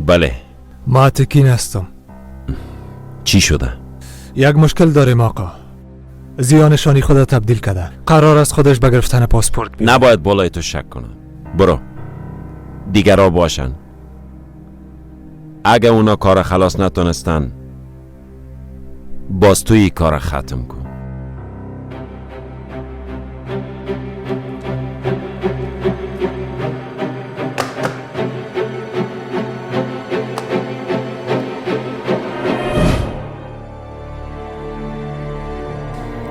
بله. ما تکین هستم. چی شده؟ یک مشکل داریم آقا. زیانشانی خود تبدیل کرده. قرار است خودش به گرفتن پاسپورت بیاد. نباید بالای تو شک کنم. برو. دیگرا باشن. اگه اونا کار خلاص نتونستن باز توی کار ختم کن.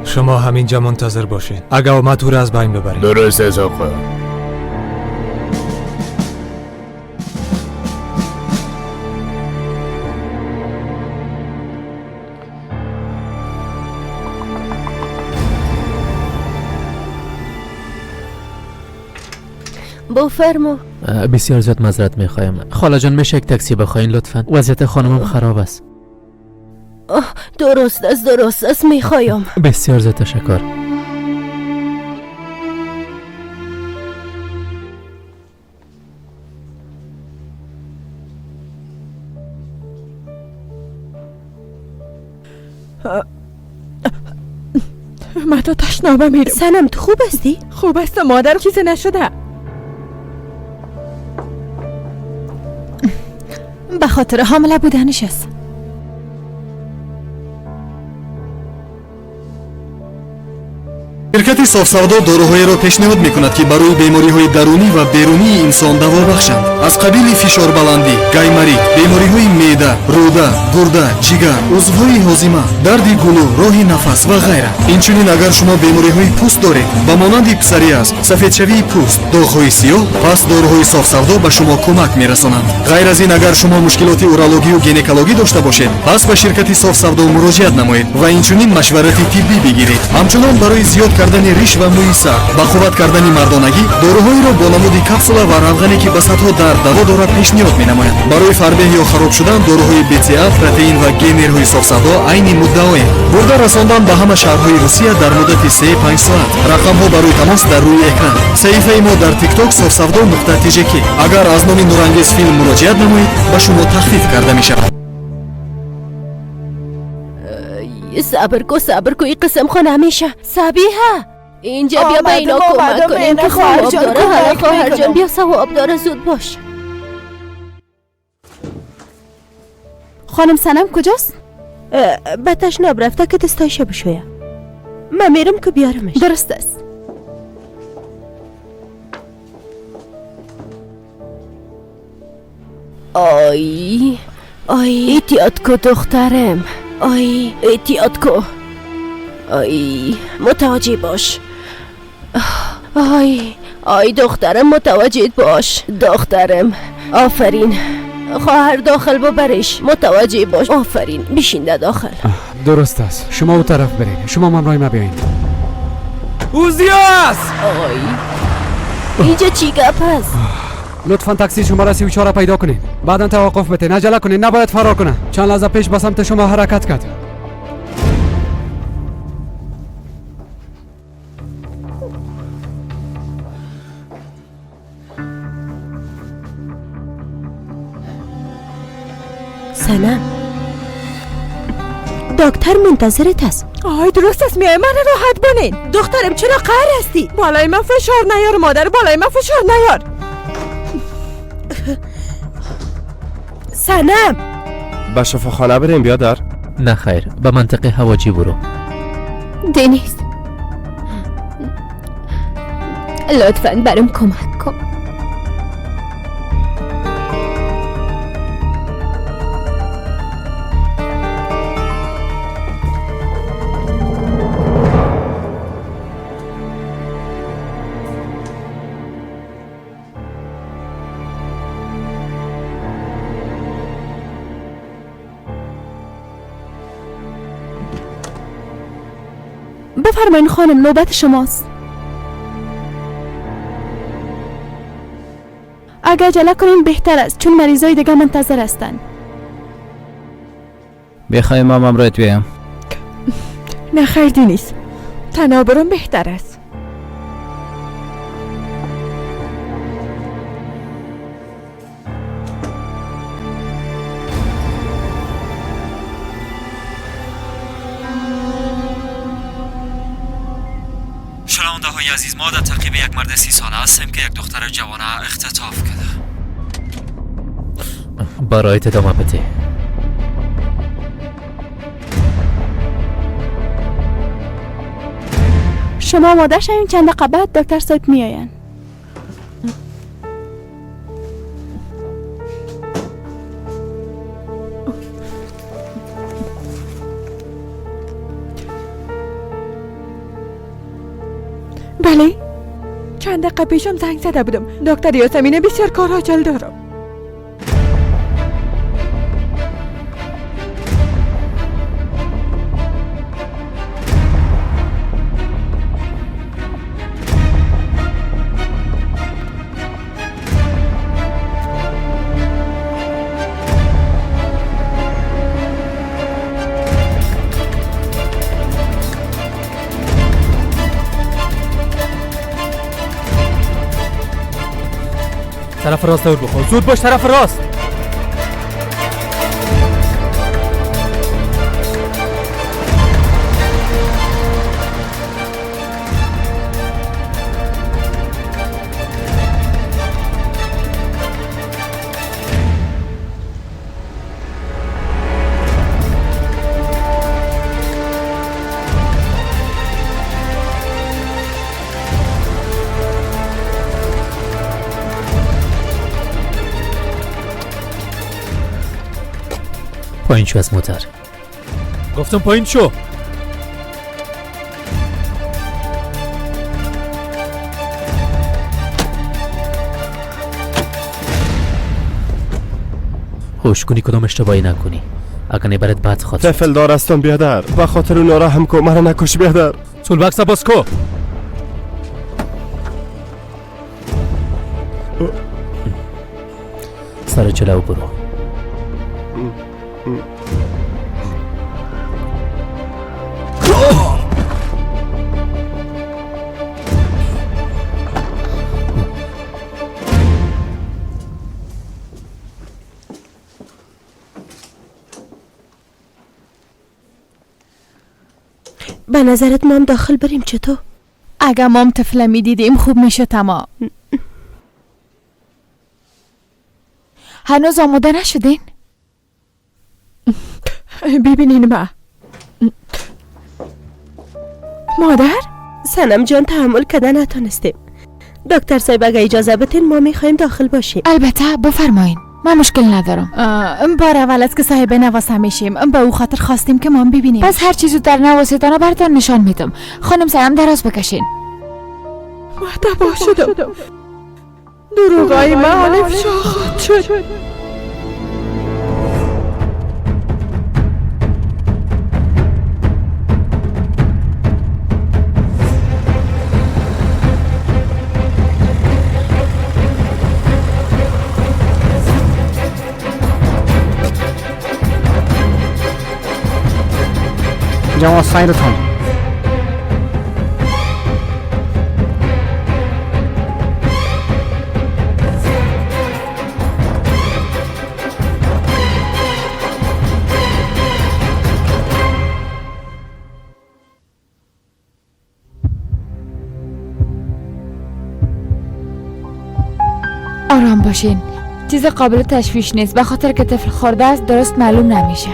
شما همینجا منتظر باشین. اگه اومد او را از بین ببرین. درست است آقا. بفرما. بسیار زیاد معذرت میخوایم خاله جان، میشه یک تاکسی بخواین لطفا؟ وضعیت خانمم خراب است. درست است، درست است، میخوایم. بسیار زیاد تشکر. من تا تشنابه میرم. سنم تو خوب هستی؟ خوب هستم مادر، چیزی نشده. به خاطر حامله بودنش است. شرکت صاف سودا داروهایی را پیشنهاد میکند که برای بیماری‌های درونی و بیرونی انسان دوا بخشند، از قبیل فشار بلندی، گایماریت، بیماری‌های معده، روده، گرده، جگر، عضوهای هاضمه، درد گلو، راه نفس و غیره. اینچنین اگر شما بیماری‌های پوست دارید به مانند پسوریاز، سفیدشوی پوست، داغ‌های سیاه، پس داروهای صاف سودا به شما کمک میرسانند. غیر از این اگر شما مشکلات اورولوژی و گینکولوژی داشته باشید، پس به شرکت صاف سودا مراجعت نمایید و اینچنین مشورت طبی بگیرید. همچنان برای زیاد کردن ریش و موی سر، با قوت کردن مردانگی، داروهایی را با نمود کپسول و روغنی که به سطح درد دوا دارد پیشنهاد می‌نماید. برای فربه یا خراب شدن داروهای BCA، پروتئین و گینرهای صاف سودا عین مدعایند. برده رساندن به همه شهرهای روسیه در مدت 3-5 ساعت. رقم ها برای تماس در روی اکران. صفحه ما در تیک تاک صافسودا.tjk. اگر از نام نورانگیز فیلم مراجعت نمایید به شما تخفیف کرده می شود. صبر کو، صبر کو، این قسم خانه همیشه صبیحه اینجا بیا به اینا کمک کنیم که ثواب داره. هر خواهر جان بیا ثواب داره، زود باش. خانم سنم کجاست؟ به تشناب رفته که دستایش بشویه. من میرم که بیارمش. درست است. آی آی احتیاط کو دخترم، آی احتیاط کو، آی متوجه باش، آی آی دخترم متوجه باش دخترم. آفرین خواهر، داخل ببرش، متوجه باش. آفرین، بشین در داخل. درست است، شما او طرف برین، شما همراه ما بیاین. اوزیاس! آی اینجا چی گپ هست؟ لطفا تاکسی شماره 34 پیدا کنین، بعدا توقف بتین، عجله کنین، نباید فرار کنه. چند لحظه پیش به سمت شما حرکت کرد. سنم دکتر منتظرت است. آی درست است، میای من راحت بانین. دخترم چرا قهر هستی؟ بالای من فشار نیار مادر، بالای من فشار نیار. سنم به شفاخانه بریم بیادر؟ نه خیر، به منطقه هواجی برو. دنیز لطفاً برام کمک کن. بفرمایین خانم، نوبت شماست. اگر عجله کنین بهتر است، چون مریضای دیگه منتظر هستن. بخوای ما همراهت بیایم؟ نه خیر دنیز، تنها برم بهتر است. شنونده های عزیز، ما در تعقیب یک مرد 30 ساله هستیم که یک دختر جوانه اختطاف کرده. برای ادامه بده. شما آماده شوین، چند دقیقه بعد دکتر صاحب میآیند. بله، چند دقیقه پیشم زنگ زده بودم. دکتر یاسمینه بسیار کار عاجل دارم. طرف راست دور بخور، زود باش، طرف راست. پایین شو از موتر. گفتم پایین شو. هوش کنی، کدام اشتباهی نکنی، اگر نه برات بد خواهد. طفل دار هستم بیادر، به خاطر اون رحم کن، مرا نکش بیادر. تول بکس باز کو. سر جلو برو. به نظرت ما هم داخل بریم چطور؟ اگه ما هم طفله میدیدیم خوب میشه. تمام. هنوز آماده نشدین؟ ببینین ما مادر؟ سنم جان تحمل کده نتونستیم. دکتر صاحب اگه اجازه بتین ما میخوایم داخل باشیم. البته بفرمایین، من مشکل ندارم. بار اول است که صاحب نواسه میشیم، به او خاطر خواستیم که ما هم ببینیم. پس هر چیزو در نواسه‌تان براتون نشان میدم. خانم سرم دراز بکشین. ما تباه شدم. دروغای من افشا خواهد شد. جوان سایرتون. آرام باشین، چیز قابل تشویش نیست. به خاطر که طفل خورده است درست معلوم نمیشه.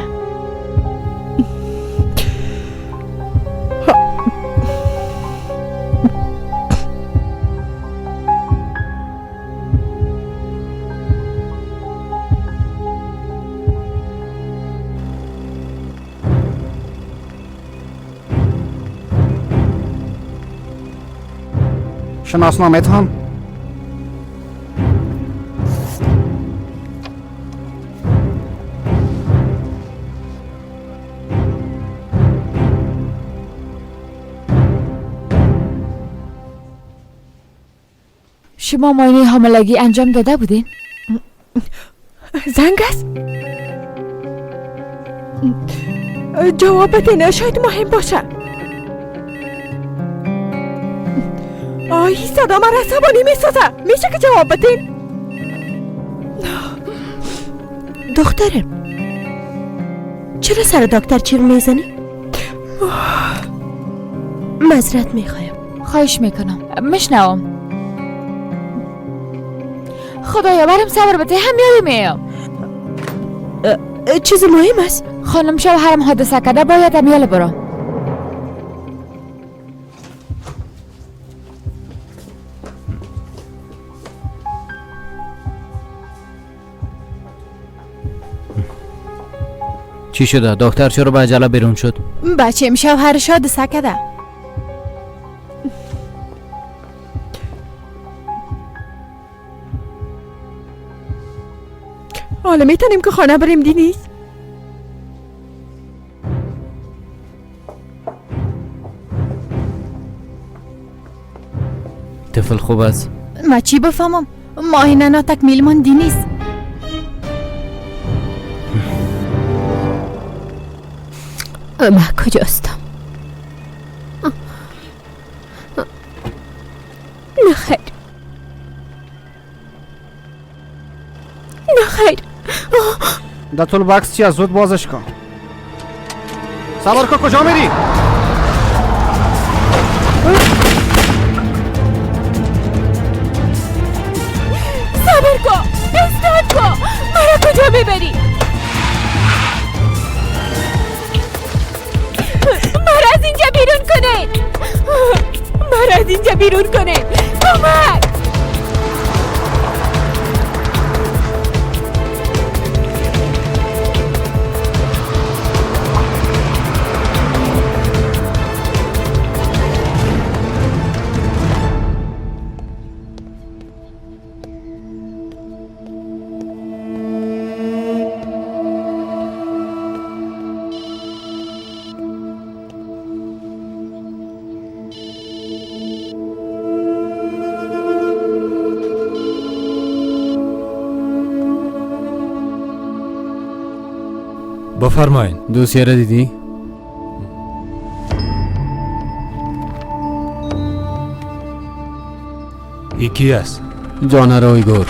شناسنامه تان؟ شما معاینه حاملگی انجام داده بودین؟ زنگ است؟ جواب بده، شاید مهم باشه. آی صدا من عصبانی میسازه. میشه که جواب بدین؟ دخترم چرا سر دکتر چیغ میزنی؟ معذرت میخوایم. خواهش میکنم. میشنوم. خدایا برم صبر بده، هم میایم. چیز مهم است؟ خانم شوهرم حادثه کرده، باید امیال برم. چی شده؟ دکتر چرا به عجله بیرون شد؟ بچه‌م شوهرش حادثه کرده. حالا میتونیم که خانه بریم دینیز؟ طفل خوب است؟ ما چی بفهمم؟ ماهینه ناتکمیل من دینیز. من کجاستم؟ نه خیر، نه خیر. در طول بکس چی؟ از زود بازش کن. سوار کن. کجا میری؟ صبر کن، استاد کن، مرا کجا میبری؟ مرا از اینجا بیرون کنه، مرا از اینجا بیرون کنه، کمک! بفرمایین. دوسیه را دیدی؟ یکی است؟ جانر اویگور،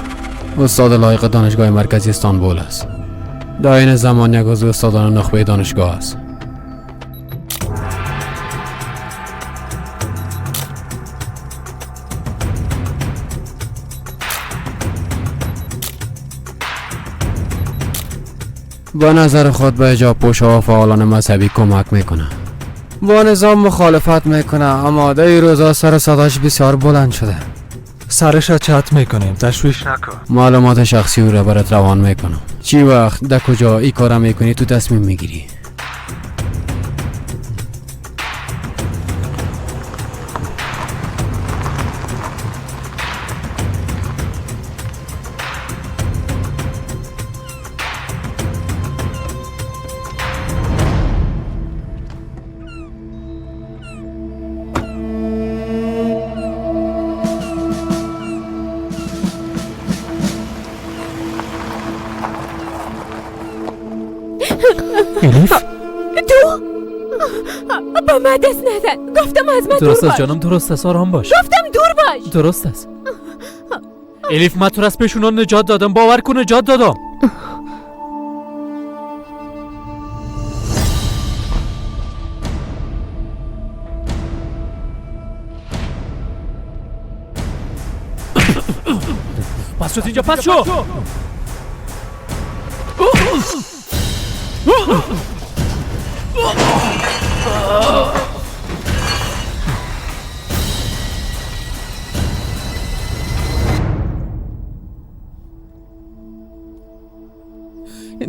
استاد لایق دانشگاه مرکزی استانبول است. در این زمان یک از استادان نخبه دانشگاه است. با نظر خود به حجاب پوشا و فعالان مذهبی کمک میکنه. با نظام مخالفت میکنه، اما در این روزا سر صداش بسیار بلند شده. سرش را چت میکنیم، تشویش نکن. معلومات شخصی او را برات روان میکنم. چی وقت در کجا این کارا میکنی تو تصمیم میگیری. الیف؟ تو با من دست نزن. گفتم از من دور باش. درست است جانم، درست است، آرام باش. گفتم دور باش. درست است الیف، من تو را از پیش اونا نجات دادم، باور کن نجات دادم. پس شد اینجا، پس شو.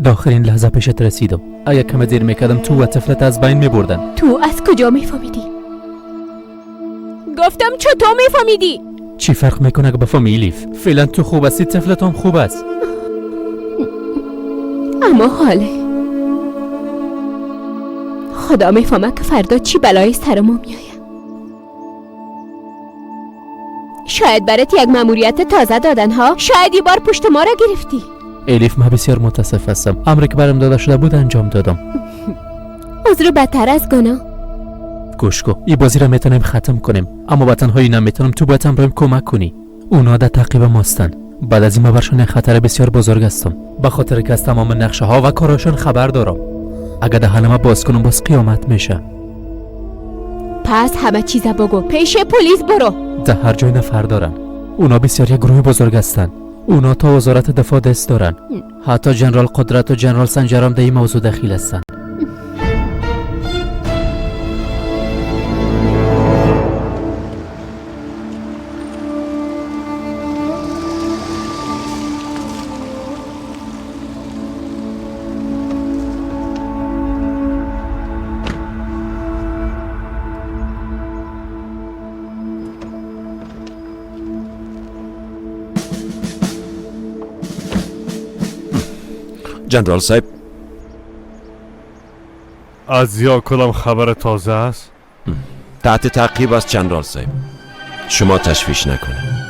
در آخرین لحظه پیشت رسیدم. اگر کم دیر میکردم تو و طفلت از بین میبردن. تو از کجا میفهمیدی؟ گفتم چطور میفهمیدی؟ چی فرق میکنه که بفهمی الیف؟ فعلا تو خوب هستی، طفلت هم خوب است. اما حاله خدا میفهمه که فردا چی بلایی سر ما میآید. شاید برات یک مأموریت تازه دادن ها، شاید یه بار پشت ما را گرفتی. الیف من بسیار متاسف هستم. امری که برام داده شده بود انجام دادم. عذر بدتر از گناه. گوش کن، این بازی را میتونیم ختم کنیم، اما با تنهایی نمیتونم. تو باید همراهیم کمک کنی. اونا در تعقیب ماستن. بعد از این من برشان خطر بسیار بزرگ هستم، به خاطر که از تمام نقشه ها و کاراشون خبر دارم. اگر دهنم باز کنم باز قیامت میشه. پس همه چیز بگو، پیش پلیس برو. در هر جای نفر دارن. اونا بسیار یک گروه بزرگ هستن. اونا تا وزارت دفاع دست دارن. حتی جنرال قدرت و جنرال سنجرام در این موضوع دخیل هستن. جنرال صاحب، از یا کدام خبر تازه است؟ تحت تعقیب است جنرال صاحب، شما تشویش نکنید.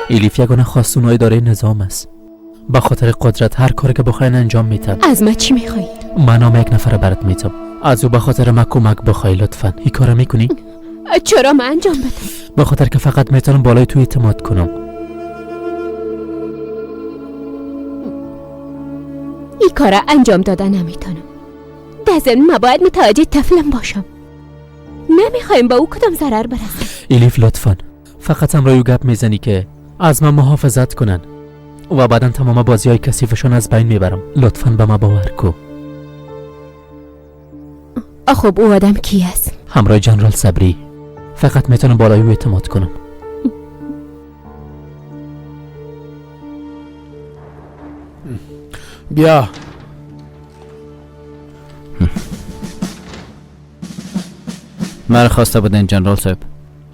الیف یگانه خواستون اداره نظام است. به خاطر قدرت هر کاری که بخواین انجام میتن. از من چی میخوایی؟ من نام یک نفر برات میتم. از او به خاطر من کمک بخوای لطفا. این کارو میکنی؟ چرا من انجام بدم؟ به خاطر که فقط میتونم بالای تو اعتماد کنم. این کارا انجام داده نمیتونم. در ضمن من باید متوجه طفلم باشم. نمیخوایم با او کدام ضرر برسه. الیف لطفا فقط همراه او گپ میزنی که از من محافظت کنن و بعدا تمام بازی های کثیفشون از بین میبرم. لطفا به من باور کو. خب او آدم کی است؟ همراه جنرال صبری. فقط میتونم بالای او اعتماد کنم. بیا. مرا خواسته بودین جنرال صاحب؟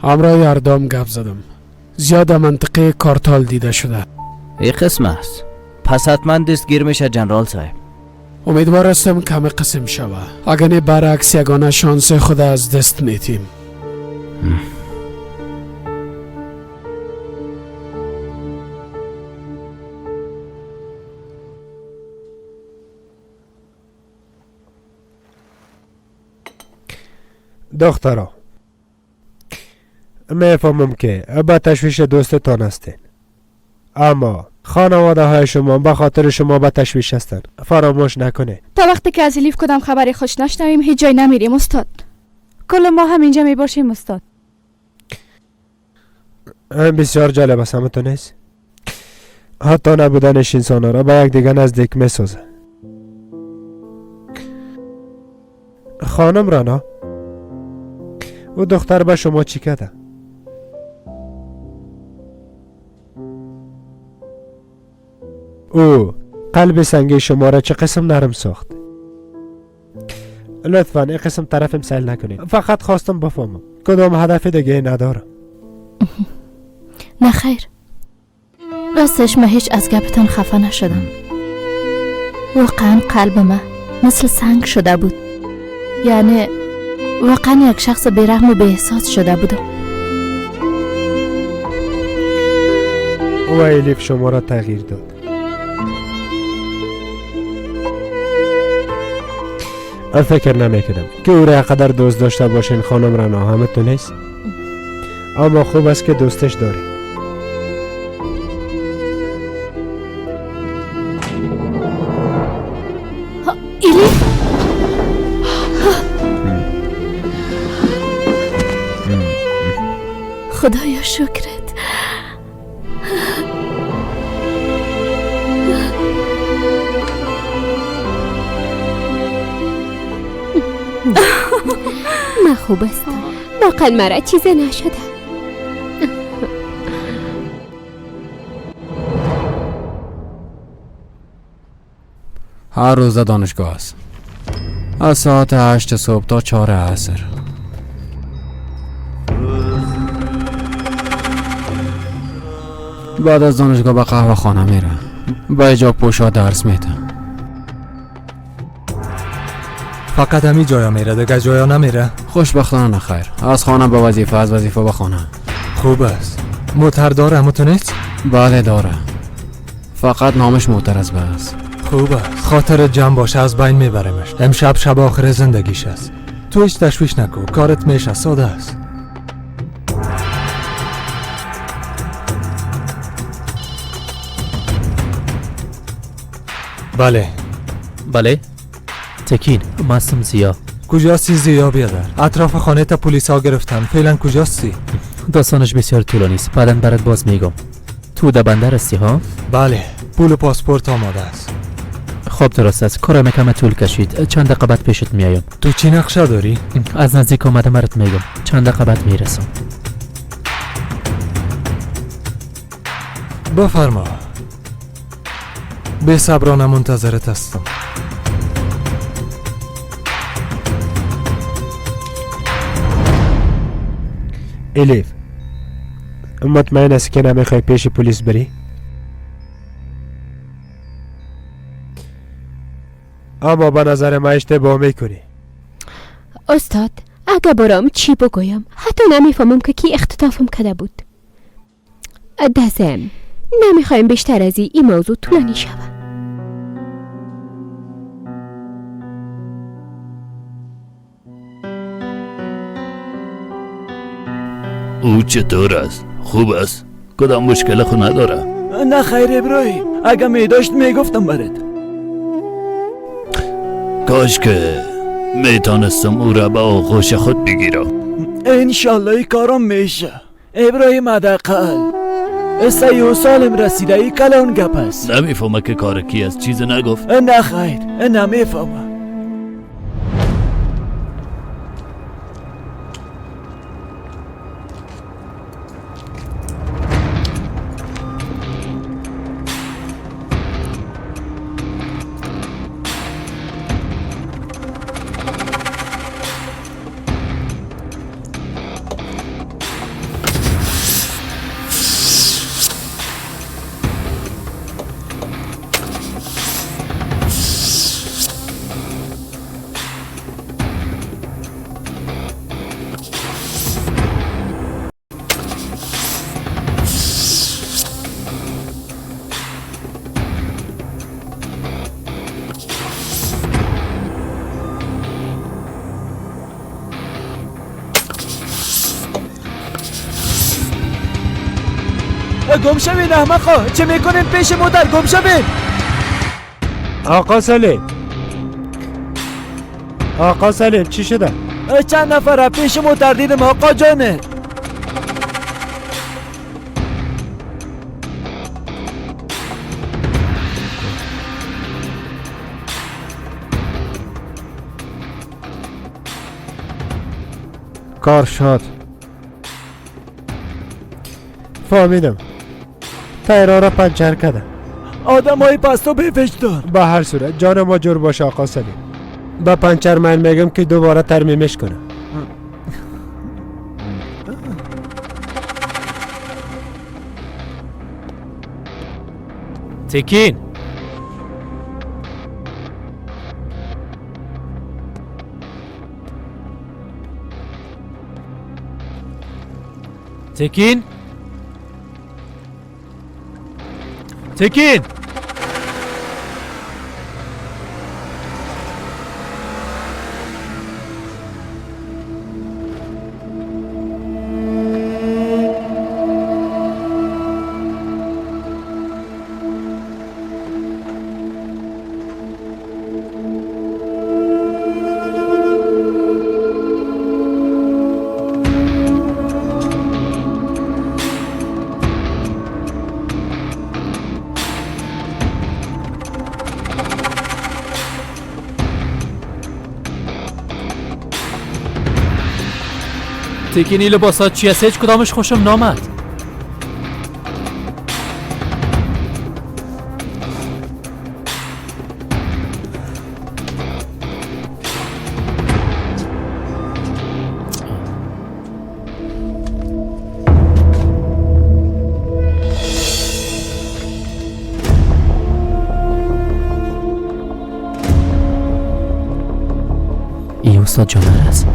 همراه اردام گپ زدم. زیاد منطقه کارتال دیده شده. این قسم است. پس حتما دستگیر میشه جنرال صاحب. امیدوار هستم کم قسم شوه. اگر نه برعکس یگانه شانس خود از دست میتیم. دخترا، میفهمم که با تشویش دوستتان هستین، اما خانواده های شما به خاطر شما به تشویش هستند. فراموش نکنه. تا وقتی که از الیف کدام خبری خوش نشنویم هیچ جای نمیریم استاد. کل ما هم اینجا میباشیم استاد. بسیار جالب است، همتون نیست؟ حتی نبودنش انسان را به یک دیگه نزدیک میسازه. خانم رانا، او دختر به شما چی کرده؟ او قلب سنگی شما را چه قسم نرم ساخت؟ لطفا این قسم طرفم سیل نکنید. فقط خواستم بفهمم کدام هدف دیگه ندارم. نه خیر، راستش من هیچ از گپتان خفه نشدم. واقعا قلب من مثل سنگ شده بود. یعنی واقعا یک شخص بیرحم و بی‌احساس شده بودم. و الیف شما را تغییر داد. فکر نمیکردم که او را قدر دوست داشته باشین خانم رنا، همتون نیست؟ اما خوب است که دوستش دارین. الیف، خدایا شکرت. من خوب هستم. واقعا مرا چیزی نشده. هر روز دانشگاه است. از ساعت 8 صبح تا 4 عصر. بعد از دانشگاه به قهوه خانه میره. به ایجاب پوشا درس میده. فقط همی جایا میره دیگه جایا نمیره؟ خوشبختانه نخیر. از خانه به وظیفه، از وظیفه به خانه. خوب است. موتر داره همتون نیست؟ بله داره. فقط نامش موتر است بس. خوب است. خاطر جمع باشه از بین میبریمش. امشب شب آخر زندگیش است. تو هیچ تشویش نکن، کارت میشه، ساده است. بله بله تکین، مستم زیا. کجاستی زیا بیادر؟ اطراف خانه تا پلیس ها گرفتن. فعلا کجاستی؟ داستانش بسیار طولانی است، بعدا برات باز میگم. تو در بندر هستی ها؟ بله، پول و پاسپورت آماده است. خب درست است، کارم کم طول کشید. چند دقیقه بعد پیشت میایم. تو چی نقشه داری؟ از نزدیک آمدم برات میگم. چند دقیقه بعد میرسم. بفرما. به صبرانه منتظرت هستم. الیف، مطمئن هستی که نمیخوای پیش پلیس بری؟ اما به نظر من اشتباه میکنی. استاد، اگه برام چی بگویم؟ حتی نمیفهمم که کی اختطافم کرده بود. دزم نمیخوایم بیشتر از این موضوع طولانی شود. او چطور است؟ خوب است؟ کدام مشکل خو نداره؟ نه خیر ابراهیم، اگه می داشت میگفتم برات. کاش که میتونستم او را به آغوش خود بگیرم. انشالله این کارم میشه ابراهیم. حداقل 30 سالم رسیده، ای کلان گپ است. نمیفهمه که کار کی است، چیز نگفت؟ نه خیر، نمیفهمه. گم شوین احمقا، چه میکنین پیش مادر؟ گم شوین. آقا سلیم، آقا سلیم چی شده؟ چند نفر پیش موتر دیدم آقا جانه. کار شد. فهمیدم. تایرها را پنچر کرده. آدم های پستو به وجدان. به هر صورت جان ما جور باشه آقا سلیم. به پنچر من میگم که دوباره ترمیمش کنه. تکین، تکین، تکین. تکینی لباسات چی است؟ هیچ کدامش خوشم نامد. ای استاد جانر است.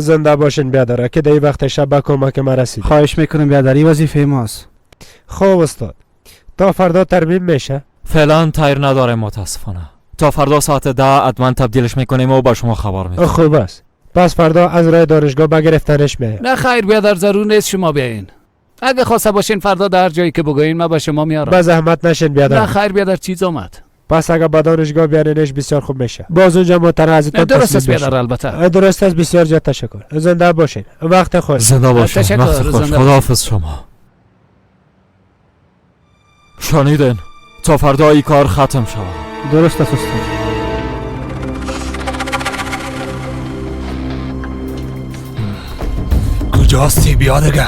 زنده باشین بیادر که در این وقت شب به کمک ما رسید. خواهش میکنم بیادر، این وظیفه ماست. خب استاد، تا فردا ترمیم میشه؟ فعلا تایر نداریم متاسفانه. تا فردا ساعت 10 حتما تبدیلش میکنیم و با شما خبر میدیم. خوب است. پس فردا از راه دانشگاه به گرفتنش میایم. نه خیر بیادر، ضرور نیست شما بیاین. اگه خواسته باشین فردا در جایی که بگوین من با شما میارم. به زحمت نشین بیادر. نه خیر بیادر، چیز آمد. پس اگه با دانشگاه بیارینش بسیار خوب میشه. باز اونجا متنازع ازتون درست است بیادر، البته درست است. بسیار زیاد تشکر. زنده باشین. وقت خوش. زنده باشین. وقت خوش. خداحافظ شما. شنیدین؟ تا فردا این کار ختم شود. درست است استاد. کجاستی بیا دیگه.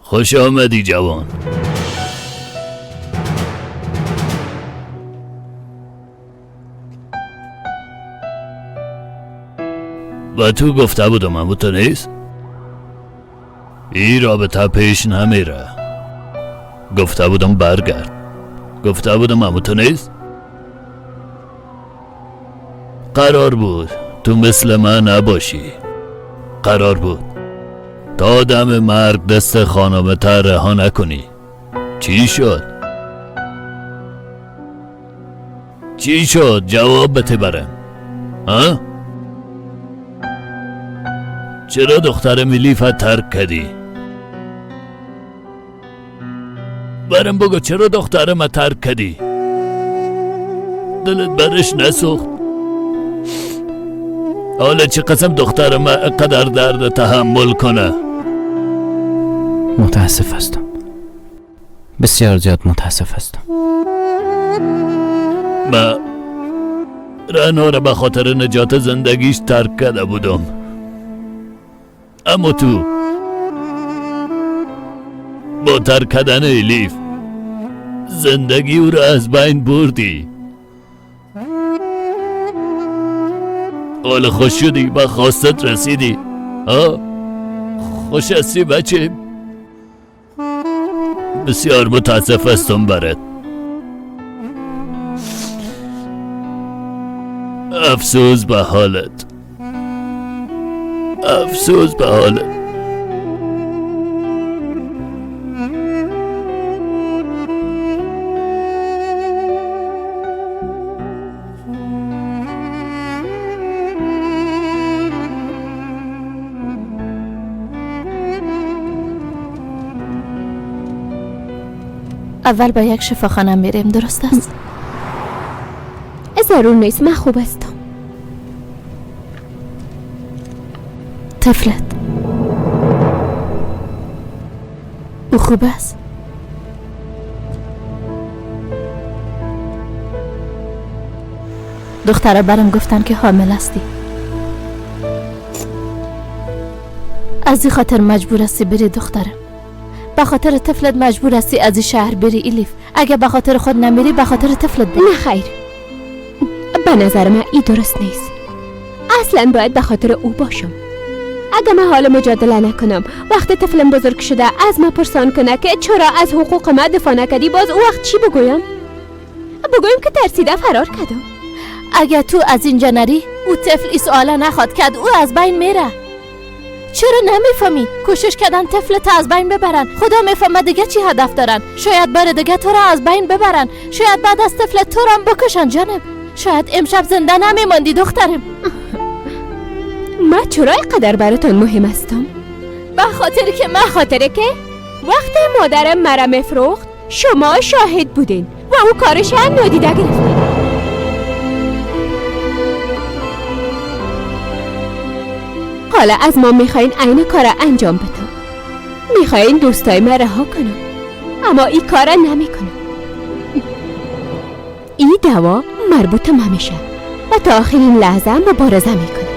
خوش آمدی جوان. و تو گفته بودم امو تو نیست؟ این رابطه پیش نمیره. گفته بودم برگرد. گفته بودم امو تو نیست؟ قرار بود تو مثل من نباشی. قرار بود تا دم مرگ دست خانمت رها نکنی. چی شد؟ چی شد؟ جواب بده برم. ها؟ چرا دختر میلیفت ترک کردی؟ برم بگو چرا دختر ما ترک کردی؟ دلت برش نسوخت؟ حالا چه قسم دختر ما قدر درد تحمل کنه؟ متاسف هستم، بسیار زیاد متاسف هستم. ما رنا را به خاطر نجات زندگیش ترک کرده بودم، اما تو با ترک کردن الیف زندگی او را از بین بردی. حالا خوش شدی، به خواستت رسیدی. ها؟ خوش هستی بچه؟ بسیار متاسف هستم برات. افسوس به حالت، افسوس به حالت. اول با یک شفاخانه میریم، درست است؟ ضرور نیست، من خوب هستم. طفلت او خوب است؟ دختره برم گفتن که حامل هستی، از این خاطر مجبور هستی بری دخترم. به خاطر طفلت مجبور هستی از این شهر بری الیف. اگه به خاطر خود نمیری به خاطر طفلت بری. نه خیر، به نظر من این درست نیست. اصلا باید به خاطر او باشم. اگه من حال مجادله نکنم، وقتی طفلم بزرگ شده از ما پرسان کنه که چرا از حقوق ما دفاع نکردی، باز او وقت چی بگویم؟ بگویم که ترسیده فرار کردم. اگه تو از اینجا نری او طفل ای سواله نخواد کرد، او از بین میره. چرا نمیفهمی؟ کوشش کردن طفل تا از بین ببرن. خدا میفهمه دیگه چی هدف دارن. شاید بار دیگه تو را از بین ببرن، شاید بعد از طفل تو را بکشن. جانب، شاید امشب زنده نمیماندی دخترم. من چرا اینقدر براتون مهم هستم؟ به خاطر که من، خاطر که وقتی مادرم مرا مفروخت شما شاهد بودین و او کارش هم نادیده گرفتین. حالا از ما میخواین عین کار انجام بدم، میخواین دوستای من رها کنم، اما این کار نمیکنم. این دوا مربوط من میشه و تا آخرین لحظه مبارزه میکنم.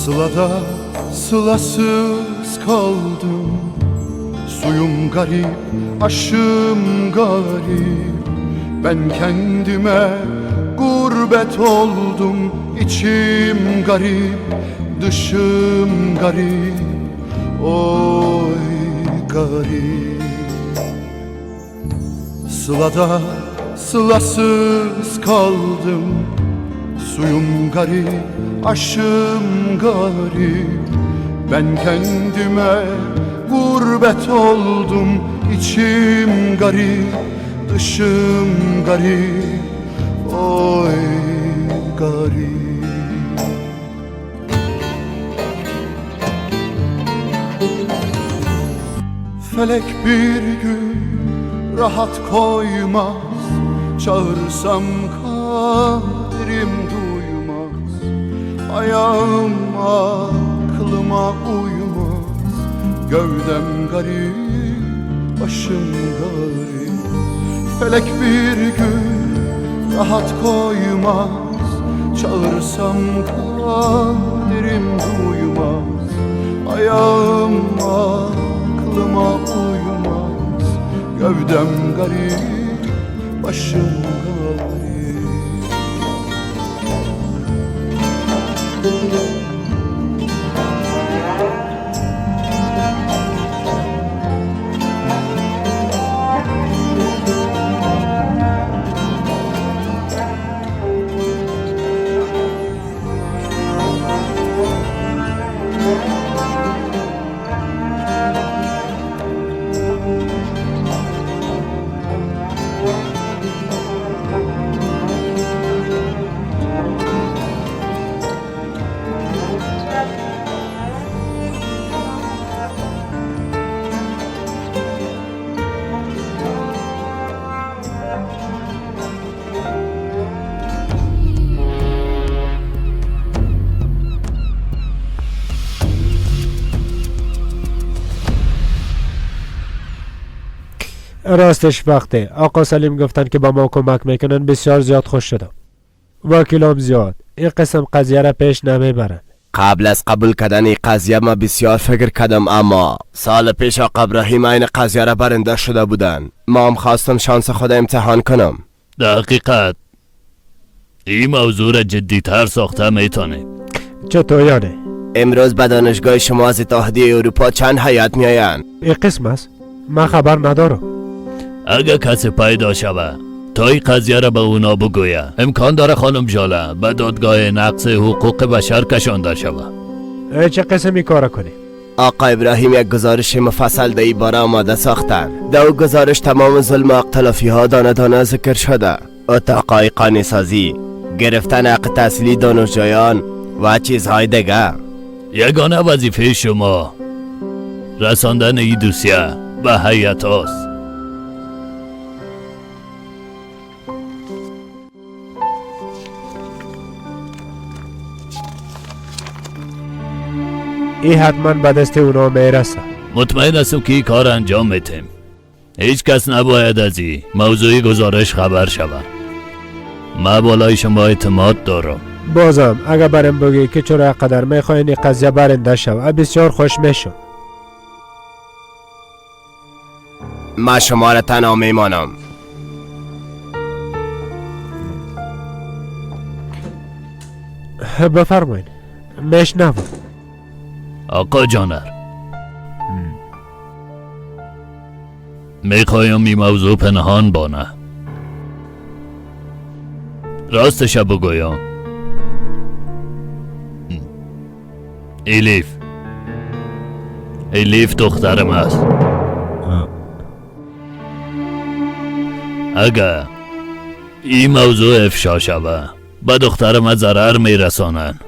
Sılada sılasız kaldım. Suyum garip, aşım garip. Ben kendime gurbet oldum. İçim garip, dışım garip. Oy garip. Sılada sılasız kaldım. Suyum garip, aşım garip. Ben kendime gurbet oldum. İçim garip, dışım garip. Oy garip. Felek bir gün rahat koymaz. Çağırsam kaderim duymaz. Ayağım aklıma uymaz. Gövdem garip, başım garip. Felek bir gün rahat koymaz. Çağırsam kaderim duymaz. Ayağım aklıma uymaz. Gövdem garip, başım garip. راستش وقته آقا سلیم گفتن که با ما کمک میکنن بسیار زیاد خوش شدم. وکیلام زیاد این قسم قضیه را پیش نمیبرن. قبل از قبول کردن این قضیه ما بسیار فکر کردم، اما سال پیش آقا ابراهیم این قضیه را برنده شده بودن. ما هم خواستم شانس خود امتحان کنم. در حقیقت این موضوع را جدی‌تر ساخته میتونیم. چطور یعنی؟ امروز به دانشگاه شما از اتحادیه اروپا چند هیئت میآیند. این قسم است؟ من خبر ندارم. اگه کسی پیدا شوه تا این قضیه را به اونا بگویه، امکان داره خانم ژاله به دادگاه نقض حقوق بشر کشانده شوه. چه قسمی کار کنیم؟ آقا ابراهیم یک گزارش مفصل در این باره آماده ساختن. در او گزارش تمام ظلم و اختلافی ها دانه دانه ذکر شده. اتاقای قانه سازی، گرفتن حق تحصیلی دانشجویان و چیزهای دیگه. یگانه وظیفه شما رساندن این دوسیه به هیئت هاست. این حتما به دست اونا میرسه. مطمئن هستم که این کار انجام میتیم. هیچ کس نباید از این موضوع گزارش خبر شود. من بالای شما اعتماد دارم. بازم اگر برم بگی که چرا قدر میخواین این قضیه برنده شود بسیار خوش میشم. من شما را تنها میمانم. بفرمایین، میشنوم. آقا جانر، میخوایم این موضوع پنهان بانه. راستش بگویم الیف دخترم است. اگر این موضوع افشا شود به دخترم ضرر میرسانن.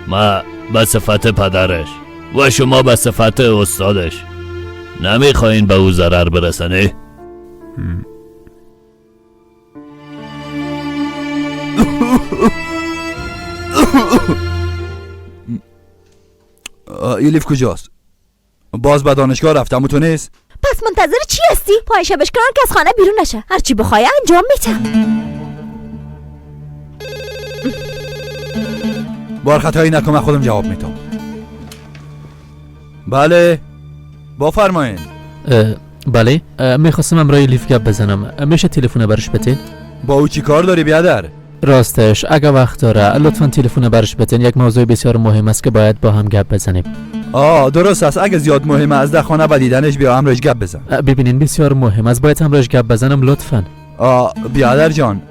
ما به صفت پدرش و شما به صفت استادش نمیخواین به او ضرر برسنه؟ ایلیف کجاست؟ باز به دانشگاه رفتم و تو نیست؟ پس منتظر چی هستی؟ پایش بشکنن که از خانه بیرون نشه. هرچی بخوای انجام میتم. بار خطایی نکن، من خودم جواب میتم. بله بفرمایین. بله، میخواستم امرای الیف گپ بزنم. میشه تلفن برش بتین؟ با او چی کار داری بیادر؟ راستش اگه وقت داره لطفا تلفن برش بتین. یک موضوع بسیار مهم است که باید با هم گپ بزنیم. درست است. اگه زیاد مهمه از در خانه به دیدنش بیا امرش گپ بزن. ببینین بسیار مهم است، باید امرش گپ بزنم لطفا. بیادر جان،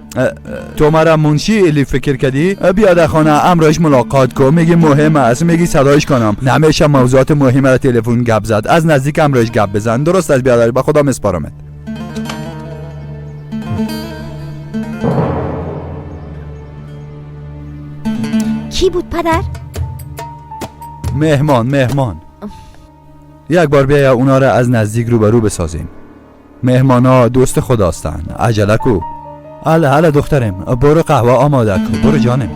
تو مرا منشی الیف فکر کردی؟ بیا در خانه امرش ملاقات کن. میگی مهم است، میگی صدایش کنم. نمیشه موضوعات مهم را تلفن گپ زد. از نزدیک امرش گپ بزن. درست است بیادر، به خدا مسپارمت. کی بود پدر؟ مهمان. یک بار بیا اونا را از نزدیک روبرو بسازیم. مهمان ها دوست خداستن. عجله کو. هله دخترم، برو قهوه آماده کن. برو جانم.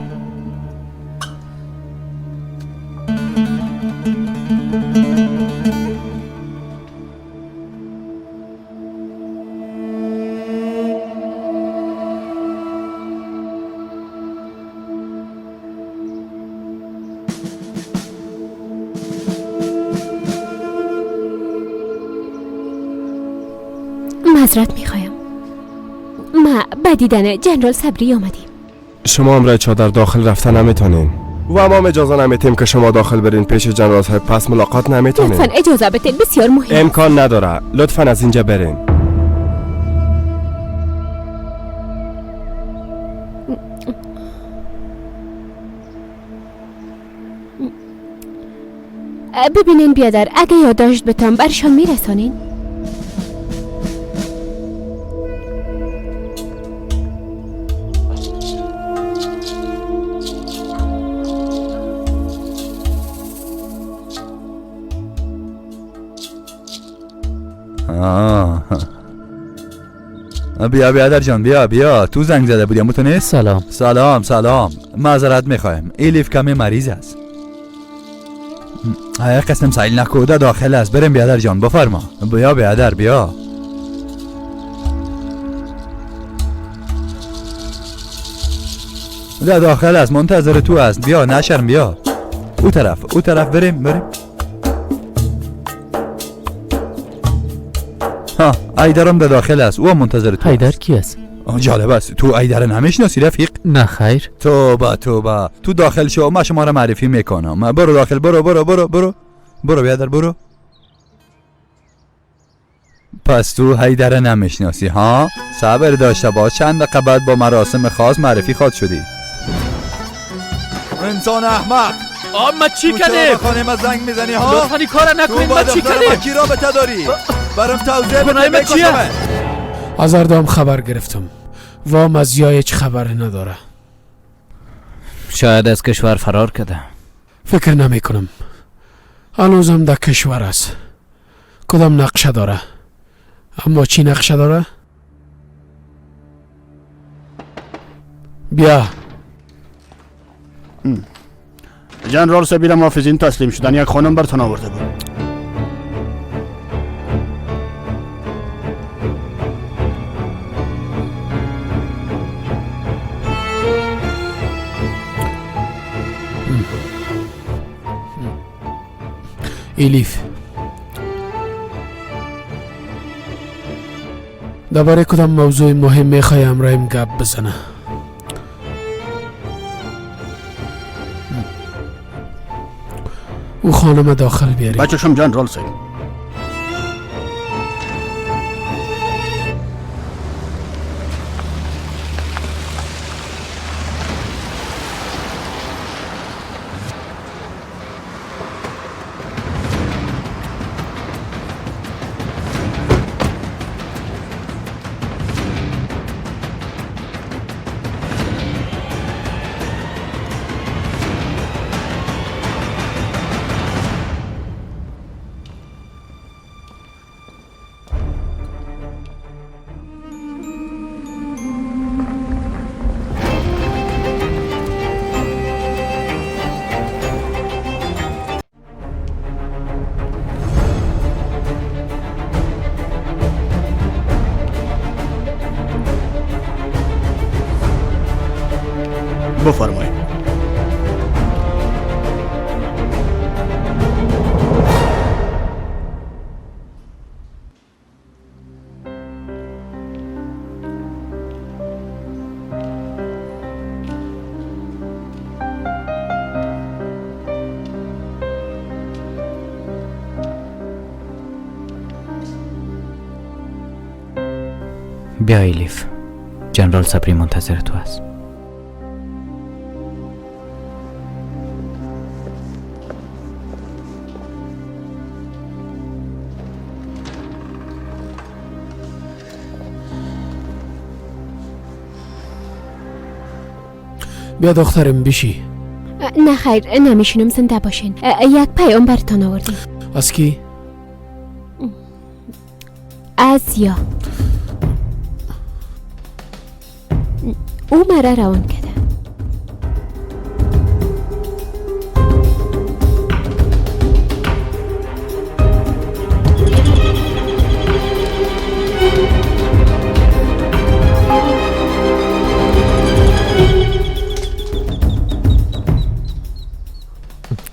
معذرت میخوایم، ما به دیدن جنرال صبری آمدیم. شما امرای چادر داخل رفته نمیتونین و ما هم اجازه نمیتیم که شما داخل برین پیش جنرال صاحب. پس ملاقات نمیتونین. لطفا اجازه بدین، بسیار مهم. امکان نداره، لطفا از اینجا برین. ببینین بیادر، اگه یادداشت بتم برشان میرسانین. بیا بیادر جان، بیا. تو زنگ زده بودی اما تو نیست. سلام سلام، معذرت میخوایم. الیف کمی مریض است. قسم سایل نکوده داخل است. بریم بیادر جان، بفرما. بیا بیادر بیا. ده داخل است، منتظر تو است. بیا نشرم، بیا او طرف بریم. ها ایدرم ده داخل است، او منتظر تو. ایدر کی است؟ جالب است، تو ایدر نمیشناسی رفیق؟ نه خیر. توبه تو داخل شو، ما شما را معرفی میکنم. برو داخل، برو برو برو برو برو بیادر برو. پس تو حیدر نمیشناسی ها؟ صبر داشته باش، چند دقیقه بعد با مراسم خاص معرفی خواد شدی. انسان احمق، آ ما چی کردیم؟ تو خانه ما زنگ میزنی ها؟ لطفاً این کارا نکنید. ما چی کردیم؟ کی رابطه داری؟ برام توضیح بده. من چیه؟ از اردام خبر گرفتم. وام از یا هیچ خبری نداره. شاید از کشور فرار کرده. فکر نمی کنم. هنوزم در کشور است. کدام نقشه داره؟ اما چی نقشه داره؟ بیا. جنرال سبیل محافظین تسلیم شدن. یک خانم برتان آورده بود. ایلیف درباره کدام موضوع مهم میخوای همراهیم گپ بزنه؟ او خانم داخل بیاری. بچه شم جنرال صاحب. بفرمایید. بیا ایلیف، جنرال صبری منتظر تو است. بیا دخترم بشی. نه خیر نمیشینم، زنده باشین. یک پیام براتان آوردیم. از کی؟ از یا او مرا روان کرده.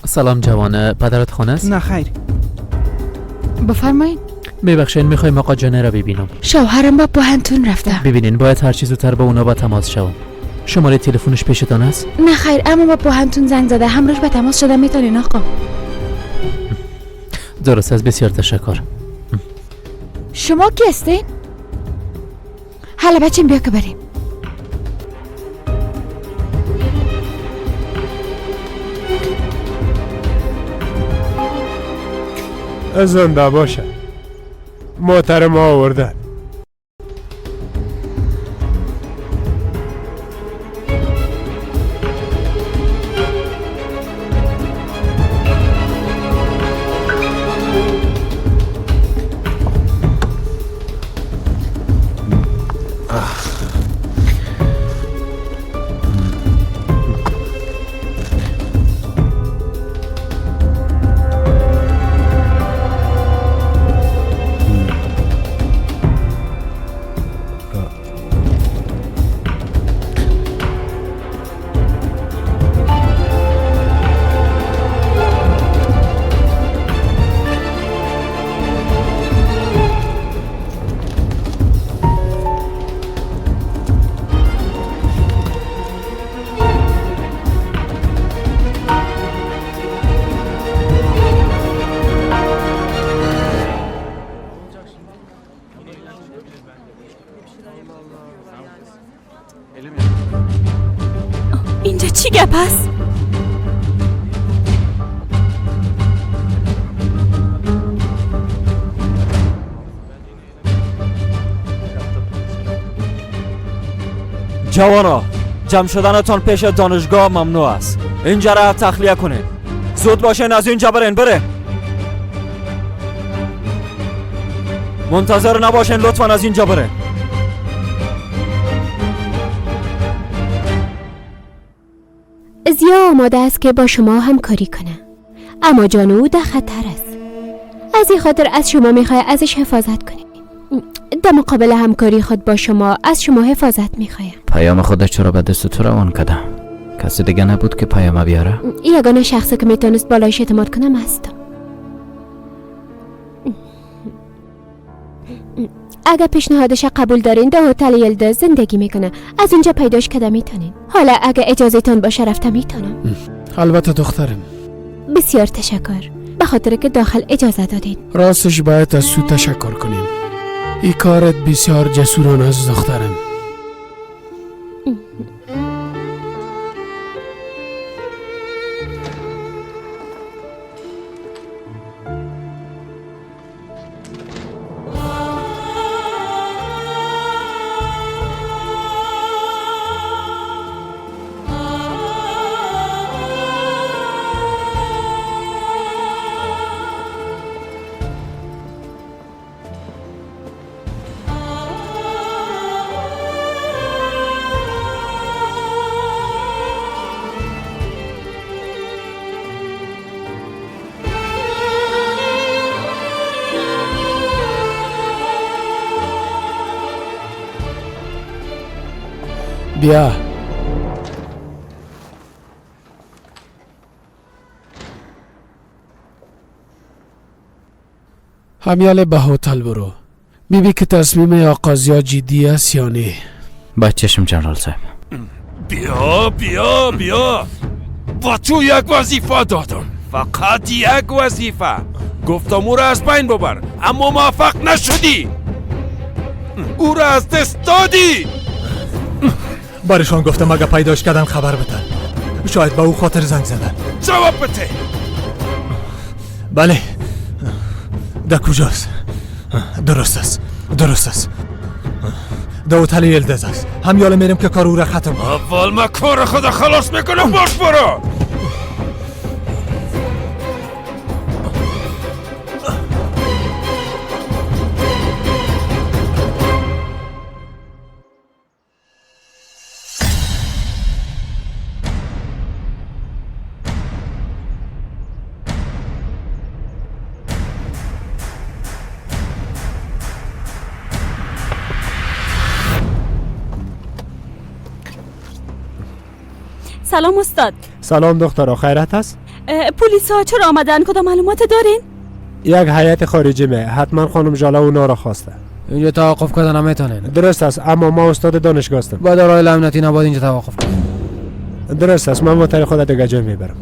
سلام جوانه، پدرت خانه است؟ نه خیر. بفرمایید. میبخشین میخوایم آقا جانه را ببینم. شوهرم با پوهنتون رفته. ببینین باید هر چیز زودتر با اونا با تماس شوم. شماره تلفنش پیشتان است؟ نه خیر، اما با پوهنتون زنگ زده، همراهش به تماس شده. میتونین آقا. درست است، بسیار تشکر. شما کی هستین؟ حالا بچیم بیا که بریم. زنده باشه محترم آوردن. اینجا چی گپ است؟ جوانا، جمع شدنتان پیش دانشگاه ممنوع است. اینجا را تخلیه کنین. زود باشین از اینجا برین. بره. منتظر نباشین، لطفا از اینجا برین. زیا آماده است که با شما همکاری کنه، اما جان او در خطر است. از این خاطر از شما میخواه ازش حفاظت کنید. در مقابل همکاری خود با شما از شما حفاظت میخوایم. پیام خودش چرا به دست تو روان کردم؟ کسی دیگه نبود که پیام بیاره؟ یگانه شخصی که میتونست بالایش اعتماد کنم هستم. اگر پیشنهادش قبول دارین در هتل یلدز زندگی میکنه. از اونجا پیداش کده میتونین. حالا اگه اجازه تان باشه رفته میتونم. البته دخترم. بسیار تشکر به خاطر که داخل اجازه دادین. راستش باید از تو تشکر کنیم. این کارت بسیار جسورانه است دخترم. بیا. همیاله به هتل برو. بیبی که تصمیم آقا ضیا جدی است یا نه. با چشم جنرال صاحب. بیا بیا بیا. با تو یک وظیفه دادم، فقط یک وظیفه. گفتم او را از بین ببر، اما موفق نشدی. او را از دست دادی. برشان گفتم اگه پیداش کردن خبر بدن. شاید به او خاطر زنگ زدن. جواب بده. بله. در کجاست؟ درست است، درست است. در هتل یلدز است. هم یاله میریم که کار او را ختم کنم. اول ما کار خود خلاص میکنم. باش برو. سلام استاد. سلام دخترا، خیرت است؟ پلیس ها چرا آمدن؟ کدام معلومات دارین؟ یک هیئت خارجی می، حتما خانم ژاله اونا را خواسته. اینجا توقف کردن نمیتونین. درست است، اما ما استاد دانشگاه هستم. با دلایل امنیتی نباید اینجا توقف کنیم. درست است، من موتر خود دیگه جای میبرم.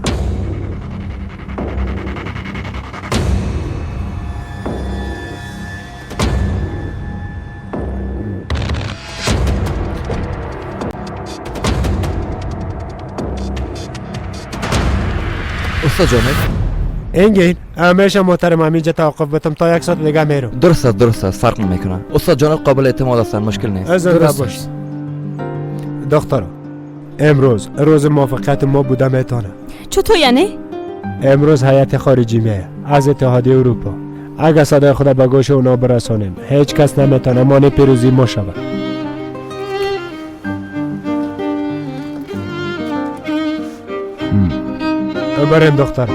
استاد جانب انگین همیشه محترم همینجا توقف بتم تا یک ساعت دیگه میرم. درست است، درست است، فرق نمیکنه. استاد جانب قابل اعتماد هستن، مشکل نیست. زنده باش دخترا. امروز روز موافقت ما بوده میتونه. چطور یعنی؟ امروز هیئت خارجی میه از اتحادیه اروپا. اگه صدای خود به گوش اونا برسانیم هیچ کس نمیتونه مانع پیروزی ما شود. بریم دختر.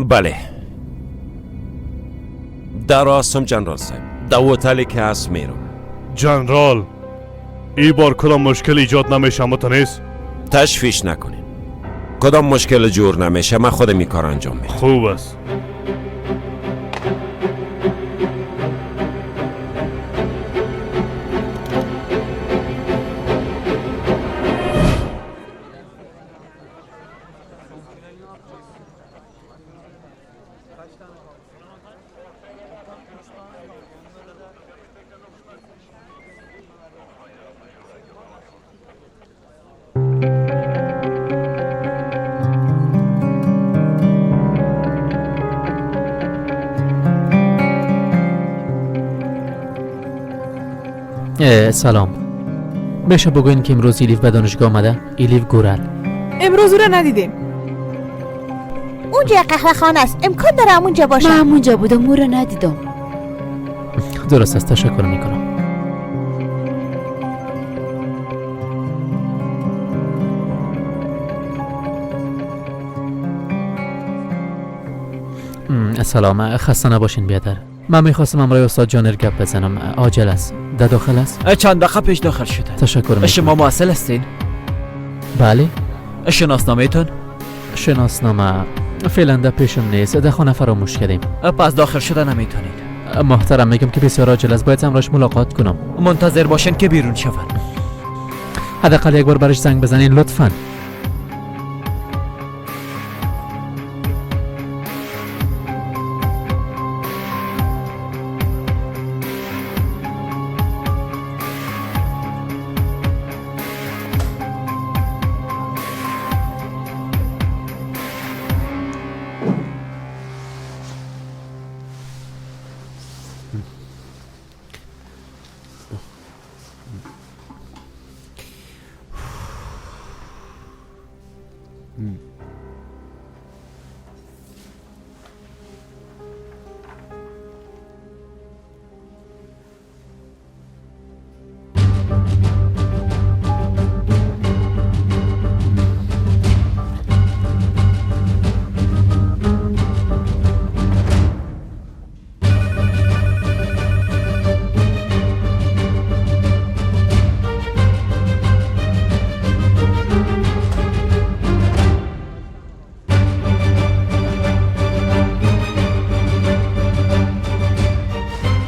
بله در آسم جنرال صاحب، در هتلی که هست میرم. جنرال ای بار کدام مشکل ایجاد نمیشه متنیست؟ تشویش نکنین، کدام مشکل جور نمیشه، من خودم این کار انجام میدم. خوب است. سلام. میشه بگوین که امروز ایلیف به دانشگاه آمده؟ ایلیف گورل. امروز او را ندیدیم. اونجا قهوه خانه است، امکان داره همونجا باشه. من همونجا بودم، او را ندیدم. درست است، تشکر میکنم. سلام، خسته نباشین بیادر. من میخواستم امرای استاد جانر گپ بزنم. عاجل است. در داخل است؟ چند دقیقه پیش داخل شده. تشکر میکنم. شما محصل هستین؟ بله. شناسنامه تون؟ شناسنامه فعلا در پیشم نیست، در خانه فراموش کردیم. پس داخل شده نمیتونید. محترم میگم که بسیار عاجل است، باید امراش ملاقات کنم. منتظر باشین که بیرون شوند. حداقل یک بار برش زنگ بزنین لطفاً.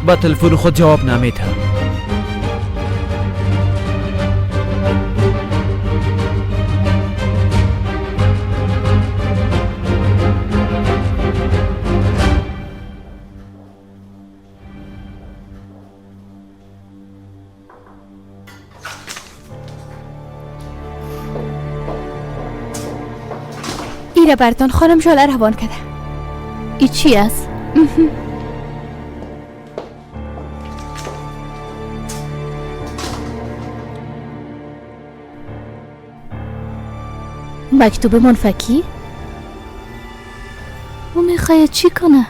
با تلفن خود جواب نمیده. ایره برتان خانم ژاله روان کرده. ای چی است؟ مکتوب منفکی؟ او میخواید چی کنه؟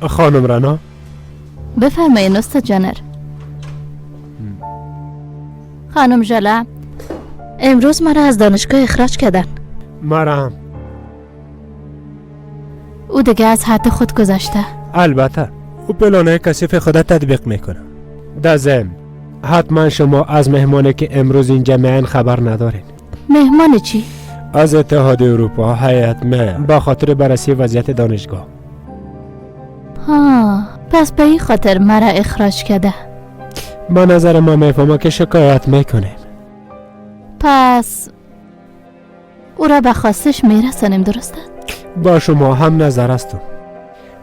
خانم رنا. بفرمایید استاد جانر. خانم ژاله امروز مرا از دانشگاه اخراج کردن. مرا هم. او دیگه از حد خود گذشته. البته او پلانه کثیف خود تطبیق میکنه. در ضمن حتما شما از مهمانی که امروز اینجا میان خبر ندارین. مهمان چی؟ از اتحاد اروپا هیئت میه با خاطر بررسی وضعیت دانشگاه. ها، پس به این خاطر مرا اخراج کرده. با نظر ما میفهمه که شکایت میکنیم. پس او را به خواستش میرسانیم، درسته؟ با شما هم نظر هستم.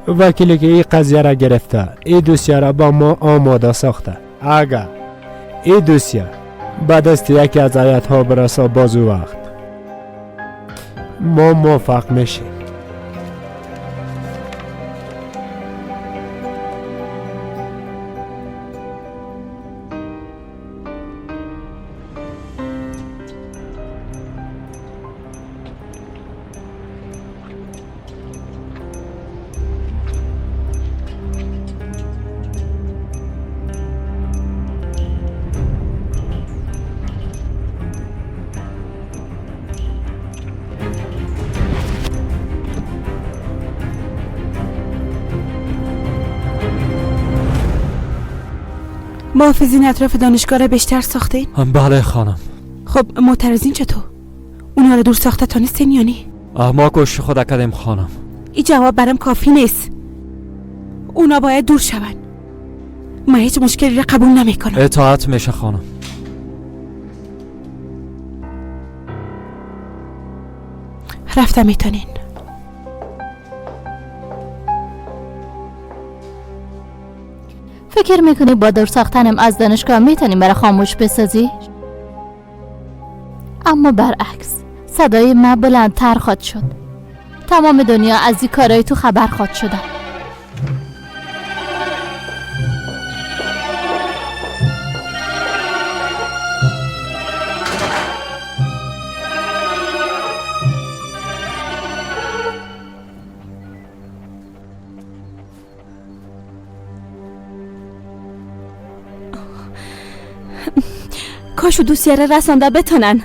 وکیلی که این قضیه را گرفته این دوسیه را با ما آماده ساخته. اگر این دوسیه به دست یکی از هیئت ها برسه باز وقت ما موفق میشیم. محافظین اطراف دانشگاه را بیشتر ساختین؟ بله خانم. خب معترضین چطور؟ اونا را دور ساخته تانستین یا نی؟ ما کوشش خود کردیم خانم. این جواب برام کافی نیست. اونا باید دور شون. ما هیچ مشکلی را قبول نمیکنم. اطاعت میشه خانم. رفته میتونین. فکر میکنی با دور ساختنم از دانشگاه میتونیم برای خاموش بسازی؟ اما برعکس صدای من بلندتر خواهد شد. تمام دنیا از این کارای تو خبر خواهد شدن. کاش دوسیه را رسانده بتونن.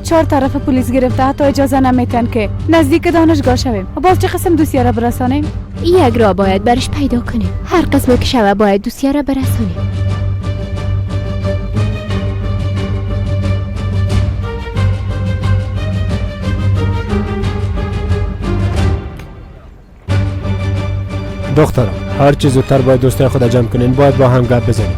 4 طرف پلیس گرفته، حتی اجازه نمیتن که نزدیک دانشگاه شویم. باز چه قسم دوسیه را برسانیم؟ یک را باید برش پیدا کنیم. هر قسم که شوه باید دوسیه را برسانیم. دخترم، هر چیز زودتر باید دوستای خود جمع کنین. باید با هم گپ بزنیم.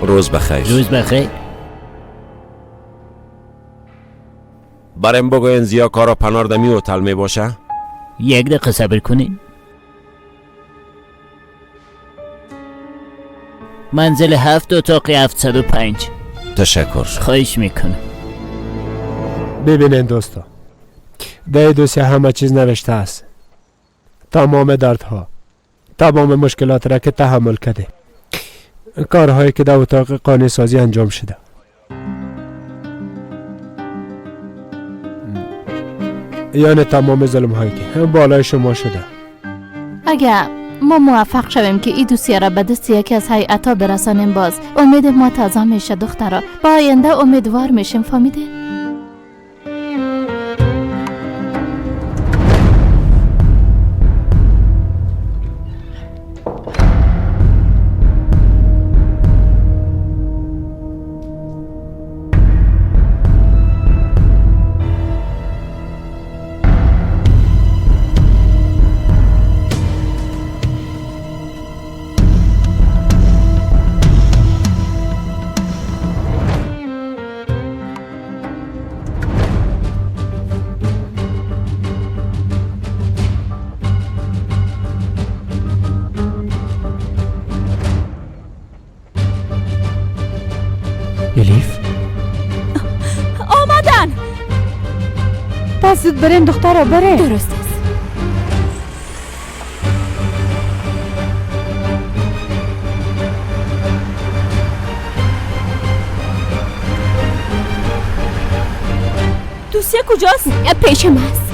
روز بخیر. روز بخیر. برایم بگوین زیا کارا پنار دمی هتل می باشه؟ یک دقیقه صبر کنین. منزل 7 اتاق 705. تشکر. خواهش میکنم. ببینین دوستا، در دوسیه همه چیز نوشته است. تمام دردها، تمام مشکلات را که تحمل کرده، کارهایی که در اتاق قانع سازی انجام شده. یعنی تمام ظلم هایی که بالای شما شده. اگر ما موفق شویم که این دوسیه را به دست یکی از هیئت‌ها برسانیم، باز امید ما تازه میشه دخترا. با آینده امیدوار میشیم. فهمیدین؟ الیف آمدن. پس زود برین دخترها، برین. درست است. دوسیه کجاست؟ پیش ماست.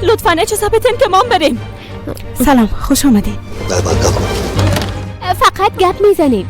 لطفاً اجازه بدین که ما بریم. سلام، خوش آمدین. فقط گپ میزنیم.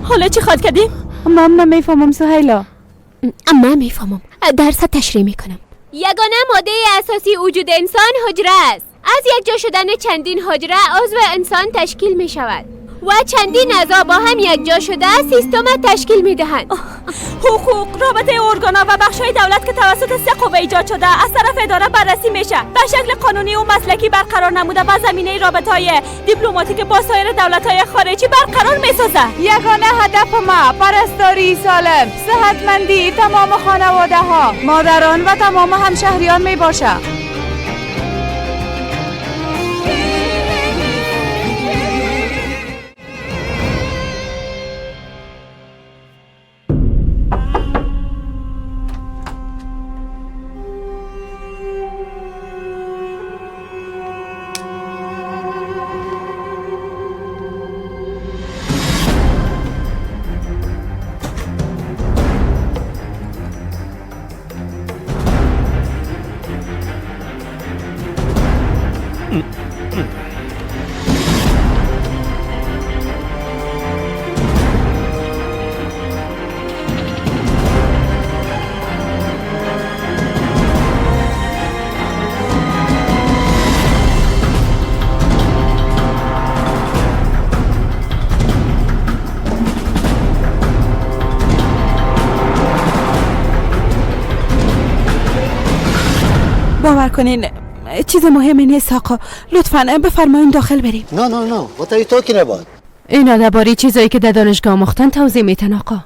حالا چی خواد کردیم؟ ما هم نمیفهمم سهیلا. اما میفهمم. درس تشریح میکنم. یگانه ماده اساسی وجود انسان حجره است. از یک جا شدن چندین حجره عضو انسان تشکیل می شود و چندین اعضا با هم یک جا شده سیستم تشکیل می دهند. حقوق، رابطه ارگانا و بخش‌های دولت که توسط سه قوه ایجاد شده از طرف اداره بررسی میشه، به شکل قانونی و مسلکی برقرار نموده و زمینه رابطه‌های دیپلماتیک با سایر دولت‌های خارجی برقرار میسازه. یگانه هدف ما پرستاری سالم، صحتمندی تمام خانواده ها، مادران و تمام همشهریان می باشه. باور کنین چیز مهمی نیست آقا. لطفاً بفرمایین داخل بریم. No, no, no. What are you talking about? اینا درباره چیزایی که در دانشگاه آموختن توضیح میتن آقا.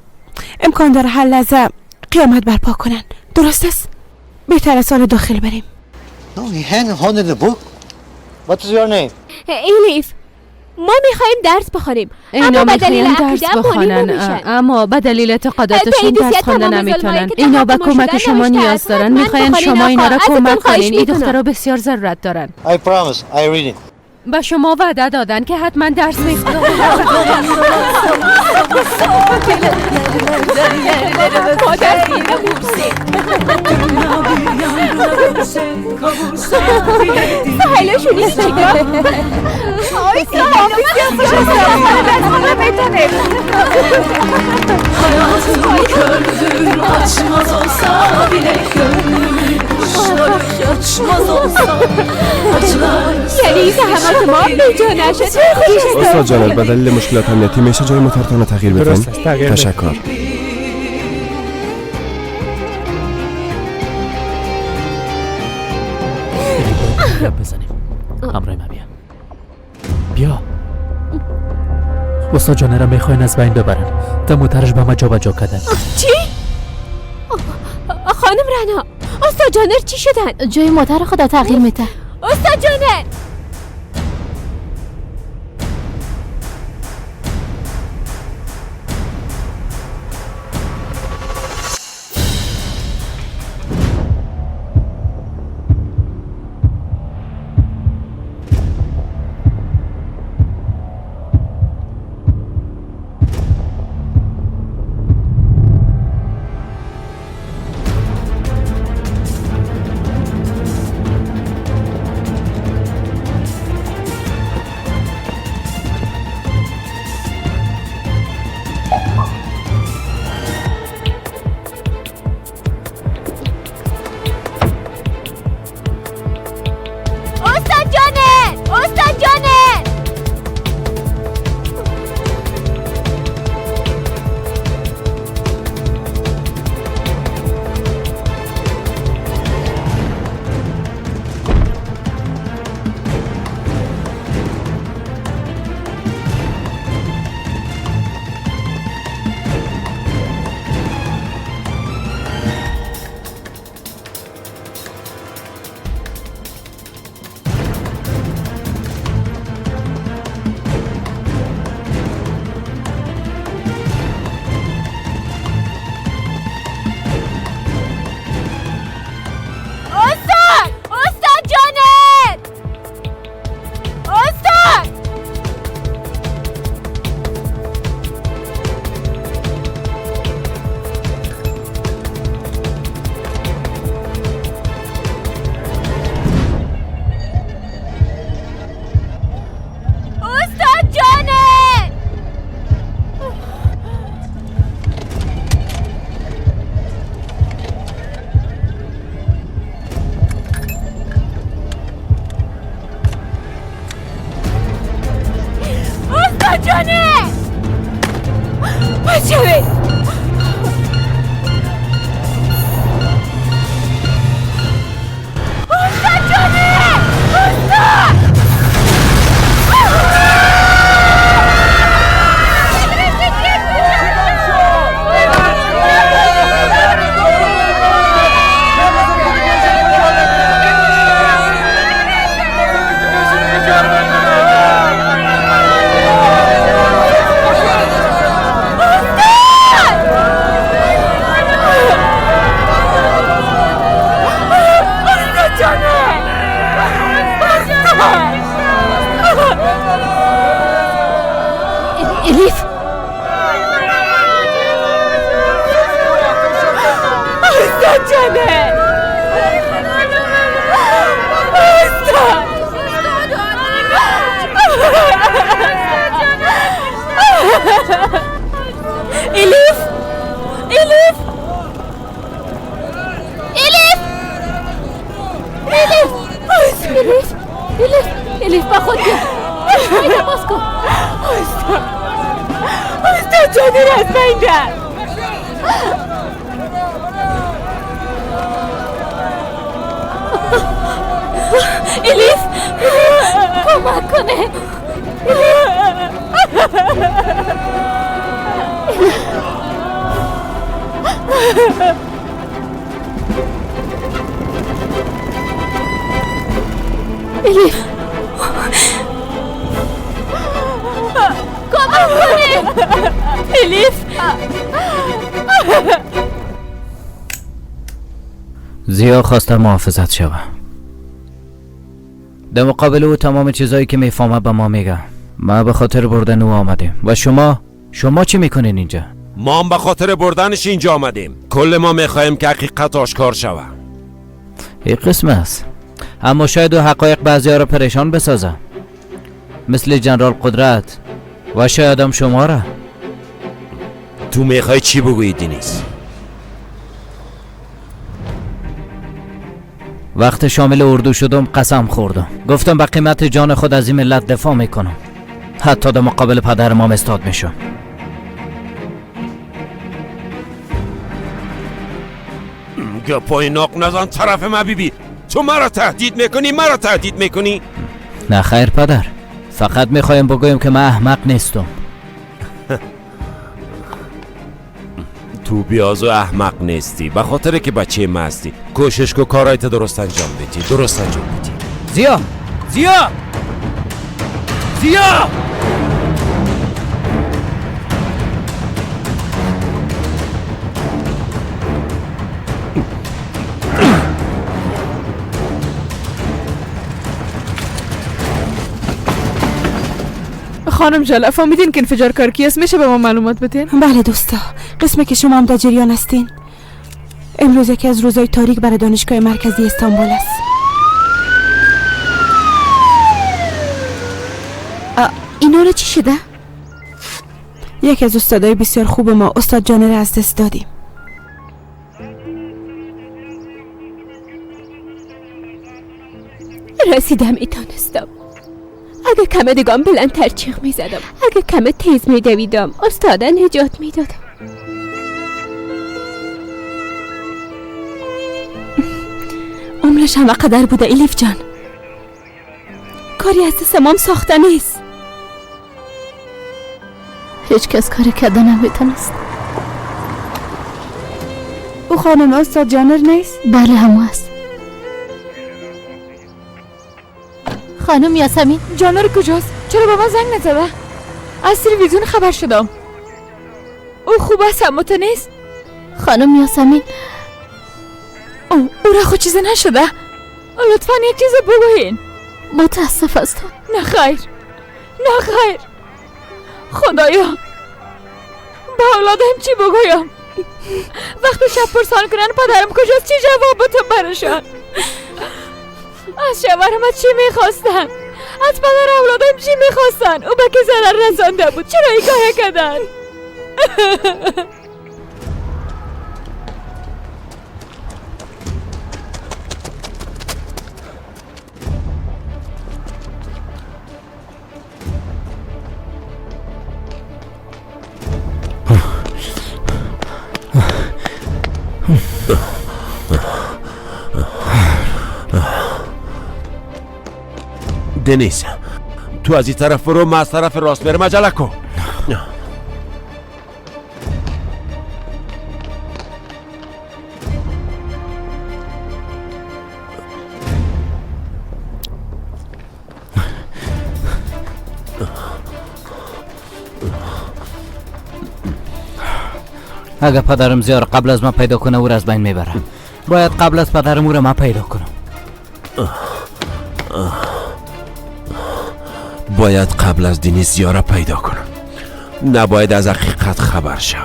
امکان داره هر لحظه قیامت برپا کنن. درست است؟ بهتر سال داخل بریم. No, he hadn't handed the book. What is your name? ایلیف، ما میخوایم درس بخوانیم. اینا میخوایم درس بخوانن، اما به دلیل اعتقاداتشون درس خواندن نمیتونن. اینا به کمک شما نیاز دارن. میخواین شما اینا را کمک کنین. این دخترها بسیار ضرورت دارن. I promise, I read it. به شما وعده دادن که حتما درس میخوانن. Hayatımı açmaz olsa bile gönlümü kuşlar uçmaz olsa acılar. یعنی زحمت ما به جا نشد. استاد جلال به دلیل مشکلات امنیتی میشه جای موتورتان تغییر بدین؟ تشکر. گپ بزنیم. همراه من بیا. بیا. استاد جانه را میخواین از بین ببرن. تا موترش به ما جابجا کردن. چی؟ خانم رنا، استاد جانر چی شدن؟ جای موتر خدا تغییر میده. استاد جانر، الیف، استاد جانه، استاد، الیف، الیف، الیف، الیف، الیف، الیف، الیف با خود بیا. چشمایت باز کن. استاد، استاد جانه را از بین بر. الیف کمک کنه. الیف کمک کنه. الیف. زیا خواسته محافظت شوه. در مقابل او تمام چیزایی که میفهمه به ما میگه. ما به خاطر بردن او آمدیم و شما چی میکنین اینجا؟ ما هم به خاطر بردنش اینجا آمدیم. کل ما میخواهیم که حقیقت آشکار شوه. این قسم است، اما شاید او حقایق بعضی را پریشان بسازه، مثل جنرال قدرت و شاید هم شما را. تو میخوای چی بگویی دینیز؟ وقت شامل اردو شدم قسم خوردم، گفتم به قیمت جان خود از این ملت دفاع میکنم، حتی در مقابل پدر ما استاد میشم. گپای ناق نزن طرف ما بیبی. تو مرا تهدید میکنی؟ مرا تهدید میکنی؟ نه خیر پدر، فقط میخوایم بگویم که من احمق نیستم. تو بیاز و احمق نیستی، به خاطر که بچه ما هستی. کوشش کو کارایت درست انجام بدی، درست انجام بدی. زیا زیا زیا. خانم جلا، فهمیدین که انفجار کار کی است؟ میشه به ما معلومات بدین؟ بله دوستا، قسمه که شما هم در جریان هستین. امروز یکی از روزهای تاریک برای دانشگاه مرکزی استانبول است. اینا رو چی شده؟ یکی از استادای بسیار خوب ما، استاد جانر، از دست دادیم. رسیدم ایتانستم. اگه کمه دیگم بلندتر چیغ میزدم، اگه کمه تیز میدویدم، استادا نجات میدادم. عمرش همه قدر بوده الیف جان. کاری از دست مام ساخته نیست. هیچ کس کاری کرده نمیتونست. او خانم استاد جانر نیست؟ بله همو است. خانم یاسمین، جانر کجاست؟ چرا با من زنگ نزده؟ از تلویزیون خبر شدم. او خوب است اما تو نیست؟ خانم یاسمین، او را خود چیزی نشده. لطفا یک چیز بگوین. متاسف هستم. نه خیر، نه خیر. خدایا، با اولادم چی بگویم؟ وقتی شب پرسان کنن پدرم کجاست چی جواب بدم برشان؟ از شوهرم از چی میخواستن؟ از پدر اولادم چی میخواستن؟ او به که ضرر رسانده بود، چرا این کار کردن؟ دنیز، تو از این طرف برو، من از طرف راست برم. عجله کن. اگر پدرم زیار قبل از من پیدا کنه او را از بین میبره. باید قبل از پدرم او را من پیدا کنم. باید قبل از دینیز زیاره پیدا کنم. نباید از حقیقت خبر شوم.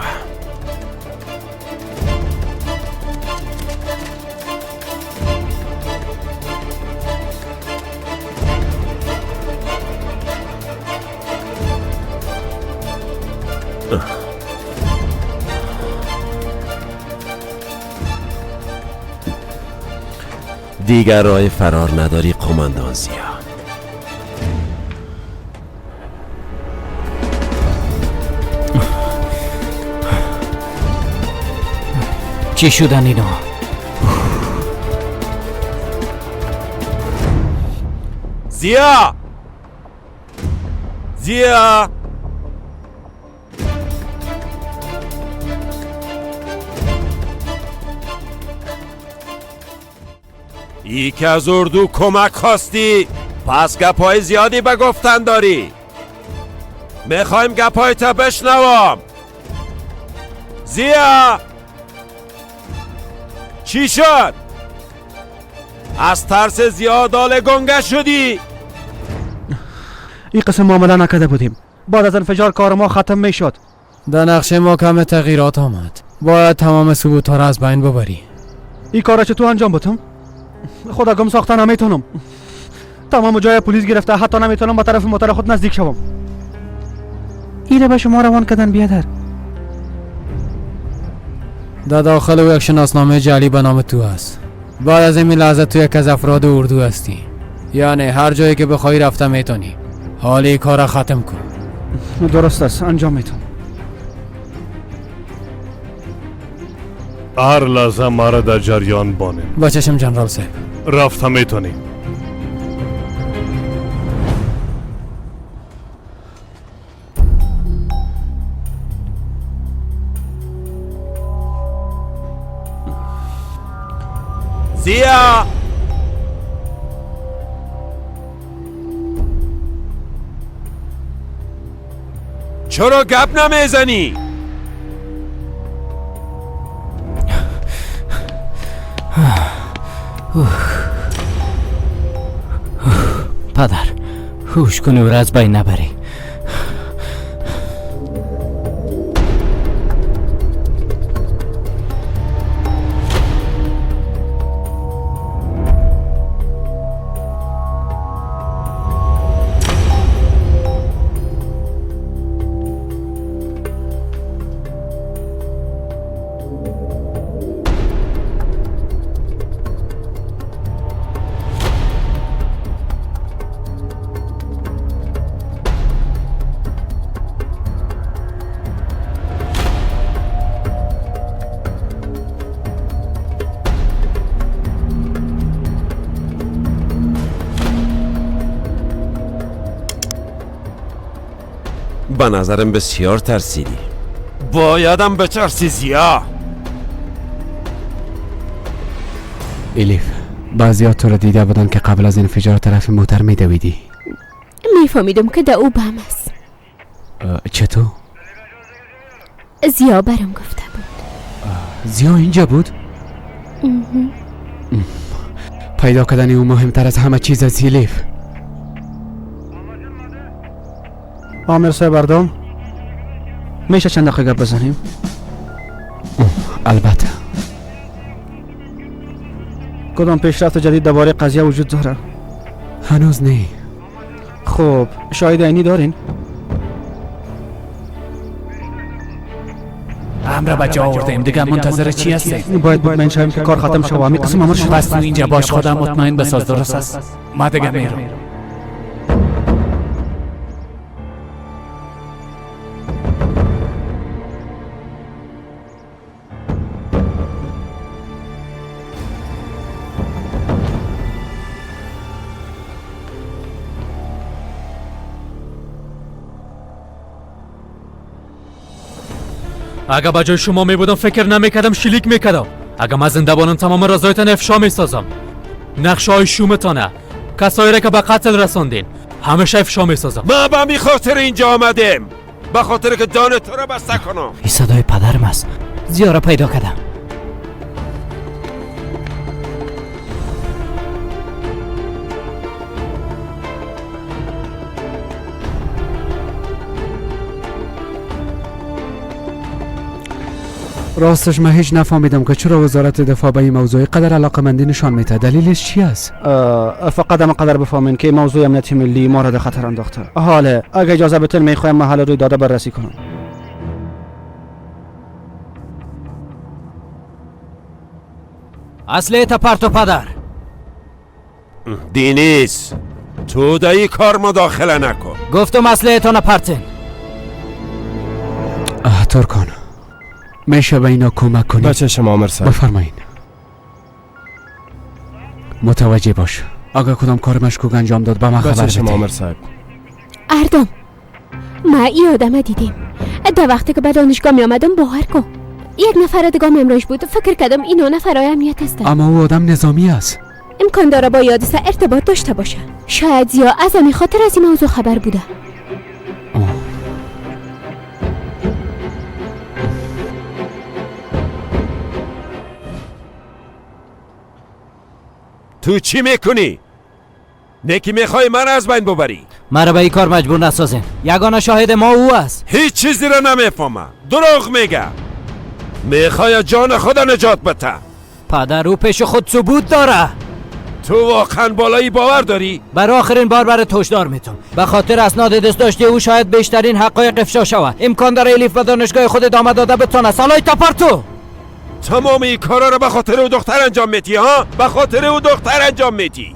دیگر راه فرار نداری قماندان زیا. چی شدن اینا؟ زیا، زیا، ای که از اردو کمک خواستی، پس گپای زیادی به گفتن داری. میخوایم گپای تا بشنوم. زیا، چی شد؟ از ترس زیاد آل گنگه شدی؟ این قسم معامله نکرده بودیم. بعد از انفجار کار ما ختم میشد. در نقشه ما کم تغییرات آمد. باید تمام ثبوت ها را از بین ببری. این کارا چطور انجام بدم؟ خدا گم ساخته نمیتونم. تمام جای پلیس گرفته، حتی نمیتونم به طرف موتر خود نزدیک شوم. ایره به شما روان کردن بیادر. در داخل او یک شناسنامه جعلی به نام تو است. بعد از این لحظه تو یک از افراد اردو هستی، یعنی هر جایی که بخوای رفته میتونی. حالی کار ختم کن. درست است، انجام میتونم. هر لحظه مرا در جریان بانیم. با چشم جنرال صاحب. رفته میتونی. زیا، چرا گپ نمیزنی؟ پدر، هوش کنی و را از بین نبری. به نظرم بسیار ترسیدی. بایدم بترسی زیا. الیف، بعضی تو را دیده بودن که قبل از انفجار طرف موتر میدویدی. میفهمیدم که در او بم است. چطور؟ زیا برم گفته بود. زیا اینجا بود؟ پیدا کردن او مهمتر از همه چیز است الیف. آمر صاحب بردم، میشه چند دقیقه گپ بزنیم؟ البته. کدام پیشرفت جدید درباره قضیه وجود داره؟ هنوز نه. خب شاهد عینی دارین؟ امر به جا آوردیم دیگه، منتظر چی هستیم؟ باید مطمئن شویم که کار ختم شود. همین قسم امر شد. بس تو اینجا باش، خودم مطمئن بساز. درست است، ما دیگه میرم. اگه به جای شما می بودم فکر نمی کردم شلیک می کردم. اگه من زنده بانم تمام رازایتان افشا می سازم. نقشه های شومتانه، کسایی را که به قتل رساندین همیشه افشا می سازم. ما به می خاطر اینجا آمدیم، به خاطر که دان تو را بسته کنم. این صدای پدرم است. زیا را پیدا کردم. راستش من هیچ نفهمیدم که چرا وزارت دفاع به این موضوع قدر علاقمندی نشان میده. دلیلش چی است؟ فقط هم قدر بفهمین که موضوع امنیت ملی ما را در خطر انداخته. حالا اگه اجازه بتین میخوایم محل روی داده بررسی کنم. اصله تا پرتو پدر. دینیس، تو در این کار مداخله نکن. گفتم اصله تا نپرتین. ترکان، میشه به اینا کمک کنی؟ بچه شما آمر صاحب. بفرمایین. متوجه باش، اگر کدام کار مشکوک انجام داد به من خبر بده. آمر صاحب. اردم ما ای آدم دیدیم در وقتی که به دانشگاه می آمدم، باور کن یک نفر دیگه امروز بود. فکر کردم اینا نفرای امنیت هستن، اما او آدم نظامی است. امکان داره با حادثه ارتباط داشته باشه. شاید زیا از همین خاطر از این موضوع خبر بوده. تو چی میکنی؟ نیکی میخوای من از بین ببری؟ مرا به این کار مجبور نسازین. یگانه شاهد ما او است. هیچ چیزی را نمیفهمم. دروغ میگه. میخوای جان خود نجات بده. پدر او پیش خود ثبوت داره. تو واقعا بالایی باور داری؟ برای آخرین بار برای هشدار میتم. به خاطر اسناد دست داشته او شاید بیشترین حقایق افشا شود. امکان داره الیف به دانشگاه خود ادامه داده بتونه. سالای تپر تو. تمام این کارا رو به خاطر او دختر انجام میدی ها؟ به خاطر او دختر انجام میدی.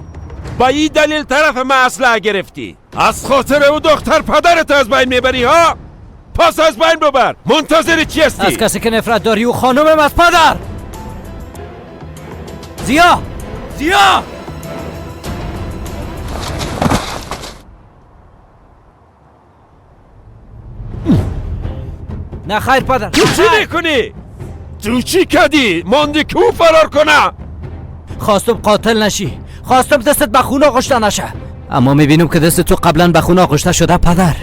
با این دلیل طرف ما اسلحه گرفتی. از خاطر او دختر پدرت از بین میبری ها؟ پس از بین ببر. منتظر چی هستی؟ از کسی که نفرت داری و خانومم از پدر. زیا، زیا. نه خیر پدر. تو چی میکنی؟ تو چی کردی؟ ماندی که او فرار کنه. خواستم قاتل نشی، خواستم دستت به خون آغشته نشه، اما میبینم که دست تو قبلا به خون آغشته شده پدر.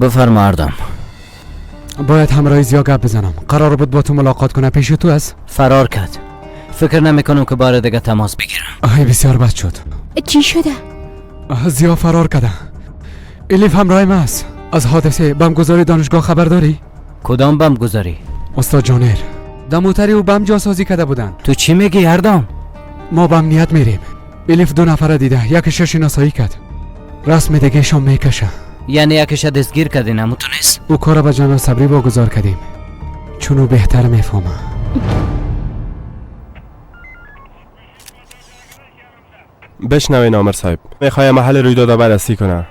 بفرما اردم. باید همراه زیا گپ بزنم. قرار بود با تو ملاقات کنه. پیش تو است؟ فرار کرد. فکر نمی کنم که بار دیگه تماس بگیرم. آه بسیار بد شد. چی شده؟ زیا فرار کرده. الیف همراه ما است. از حادثه بمگذاری دانشگاه خبر داری؟ کدام بمگذاری؟ استاد جانر در موتری او بم جاسازی کرده بودن. تو چی میگی اردم؟ ما به امنیت میریم. الیف دو نفر دیده، یکیش شناسایی کرد. رسم دیگه شام میکشه. یعنی یکیش دستگیر کردین اما تو نیست؟ او کار به جنرال صبری واگذار کردیم چون او بهتر میفهمه. بشنوین آمر صاحب، میخوایم محل رویداد بررسی کنم.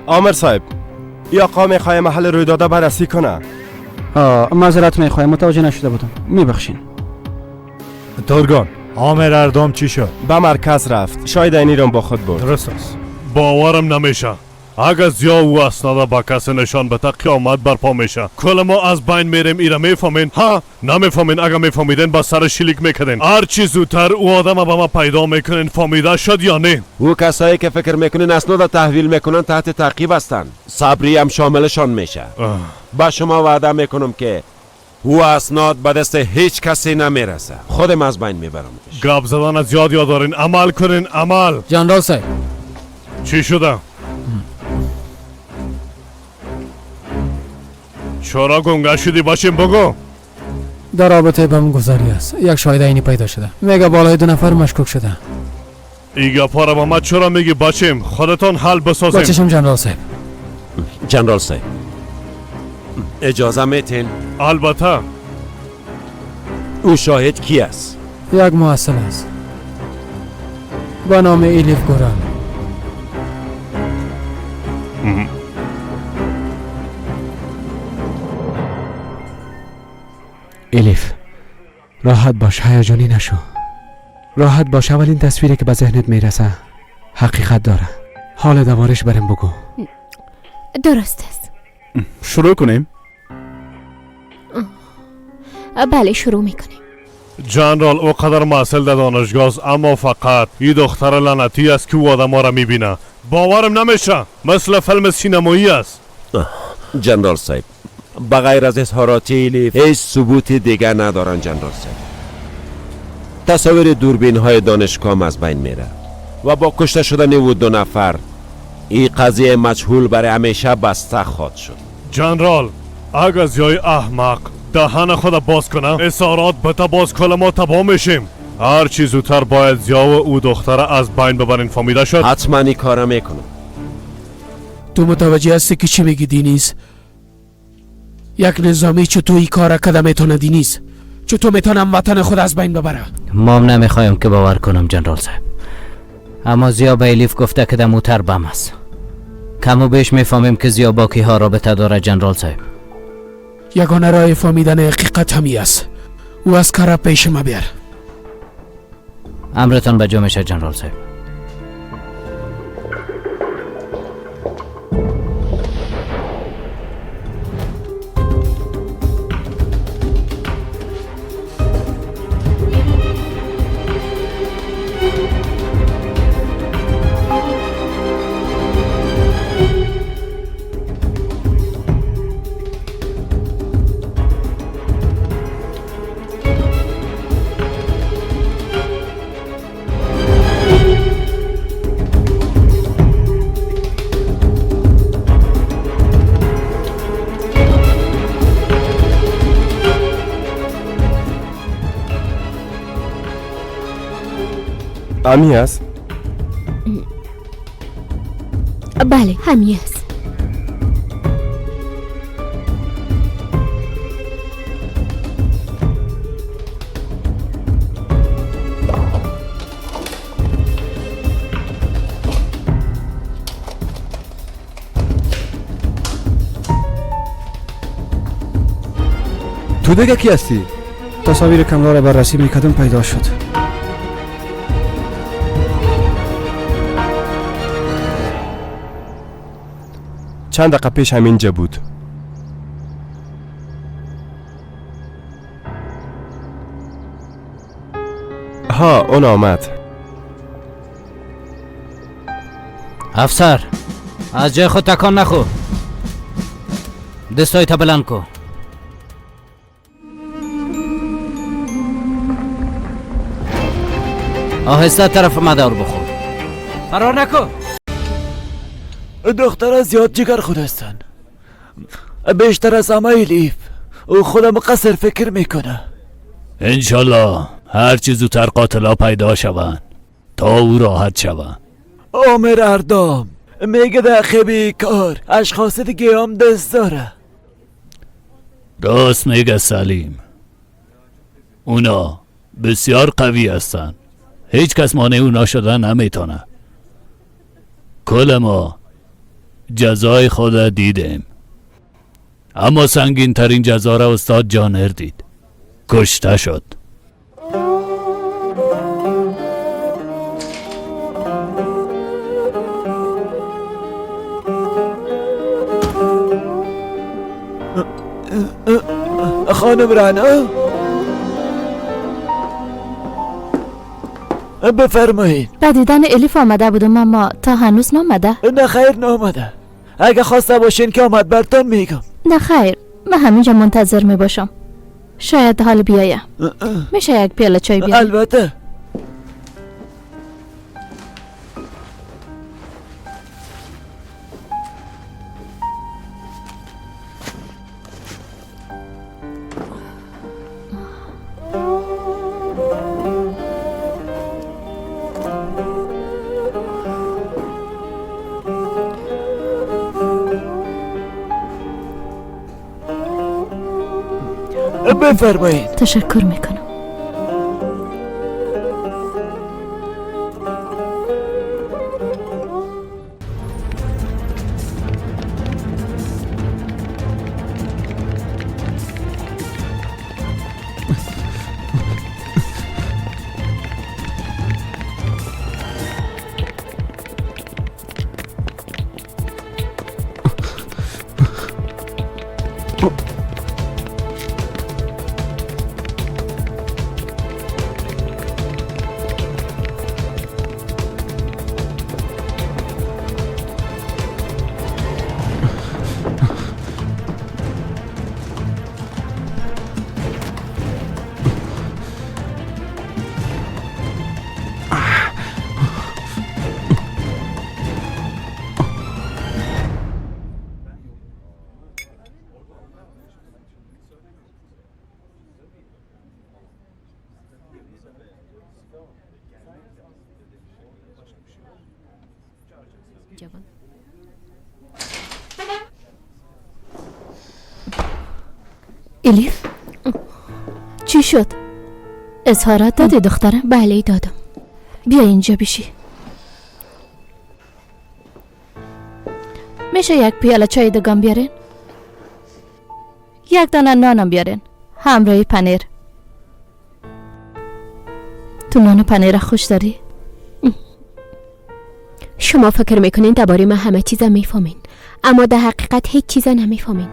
آمر صاحب، یا آقا میخوای محل رویداد بررسی کنه. معذرت میخوایم، متوجه نشده بودم، میبخشین. تورگان، آمر اردام چی شد؟ به مرکز رفت، شاید اینی رو با خود برد. درست است. باورم نمیشه. اگر زیا او اسناد با کسی نشان بده قیامت برپا میشه. کل ما از بین میریم. ایره میفهمین؟ ها نمیفهمین. اگر میفهمیدین با سر شلیک میکردین. هر چی زودتر او آدم به ما پیدا میکنین. فهمیده شد یا نه؟ او کسایی که فکر میکنین اسناد تحویل میکنن تحت تعقیب هستن. صبری هم شاملشان میشه. با شما وعده میکنم که او اسناد به دست هیچ کسی نمیرسه. خودم از بین میبرم. گپ زدن از یاد دارین. عمل کنین، عمل. جنرال صاحب چی شده؟ چرا گنگه شدی؟ باشیم بگو. در رابطه بمگذاری است. یک شاهد عینی پیدا شده. میگه بالای دو نفر مشکوک شده. ای گپا را با ما چرا میگی بچیم؟ خودتان حل بسازیم. بچشم جنرال صاحب. جنرال صاحب اجازه میتین؟ البته. او شاهد کی است؟ یک محصل است به نام الیف گوران. الیف راحت باش، هیجانی نشو. راحت باش. اولین تصویری که به ذهنت میرسه حقیقت داره. حال دوارش برم بگو. درست است. شروع کنیم؟ بله شروع میکنیم. جنرال او قدر محصل در دانشگاه است، اما فقط این دختر لعنتی است که او آدم ها را میبینه. باورم نمیشه، مثل فیلم سینمایی است. جنرال صاحب، بغیر از اظهارات الیف هیچ ثبوت دیگه ندارن جنرال صاحب. تصاویر دوربین های دانشگاه از بین میره و با کشته شدن او 2 نفر این قضیه مجهول برای همیشه بسته خواهد شد. جنرال، اگر زیای احمق دهن خود باز کنم اظهارات بتا باز کل ما تباه میشیم. هر چی زودتر باید زیا و او دختر از بین ببرین. فهمیده شد؟ حتما این کارا میکنم. تو متوجه هستی که چی میگی دینیز؟ یک نظامی چطور این کار کده میتونه دینیز؟ چطور میتونم وطن خود از بین ببره؟ ما هم نمیخوایم که باور کنم جنرال صاحب، اما زیا به الیف گفته که در موتر بم است. کم و بیش میفهمیم که زیا با کیها رابطه داره جنرال صاحب. یگانه راه فهمیدن حقیقت همی است. او از کار پیش ما بیار. امرتان به جا میشه جنرال صاحب. همی است؟ بله همی است. تو دیگه کی هستی؟ تصاویر کمرا را بررسی میکردم پیدا شد. چند دقیقه پیش همینجا بود. ها اون آمد. افسر از جای خود تکان نخور. دستای تا بلند کن. آهسته طرف مدار بخور. فرار نکن. دخترها زیاد جگر خود هستن، بیشتر از همه الیف. او خودم قصر فکر میکنه. انشالله هر چی زودتر قاتلا پیدا شوند تا او راحت شوند. آمر اردام میگه در خبی کار اشخاص دیگه هم دست داره. راست میگه سلیم، اونا بسیار قوی هستن، هیچ کس مانع اونا شدن نمیتونه. کل ما جزای خود دیدیم، اما سنگین ترین جزا را استاد جانر دید، کشته شد. خانم رعنا بفرمایید. به دیدن الیف آمده بودم اما تا هنوز نامده. نه خیر نامده. اگه خواسته باشین که آمد برتان میگم. نه خیر، من همینجا منتظر میباشم. شاید حال بیایم. میشه یک پیاله چای بیارم؟ البته. بفرمایید. تشکر میکنم. الیف چی شد؟ اظهارات دادی دخترم؟ بله دادم. بیا اینجا بشی. میشه یک پیاله چای دگم بیارین؟ یک دانه نانم بیارین همراه پنیر. تو نان و پنیر خوش داری؟ شما فکر میکنین درباره من همه چیزا میفهمین، اما در حقیقت هیچ چیزا نمیفهمین.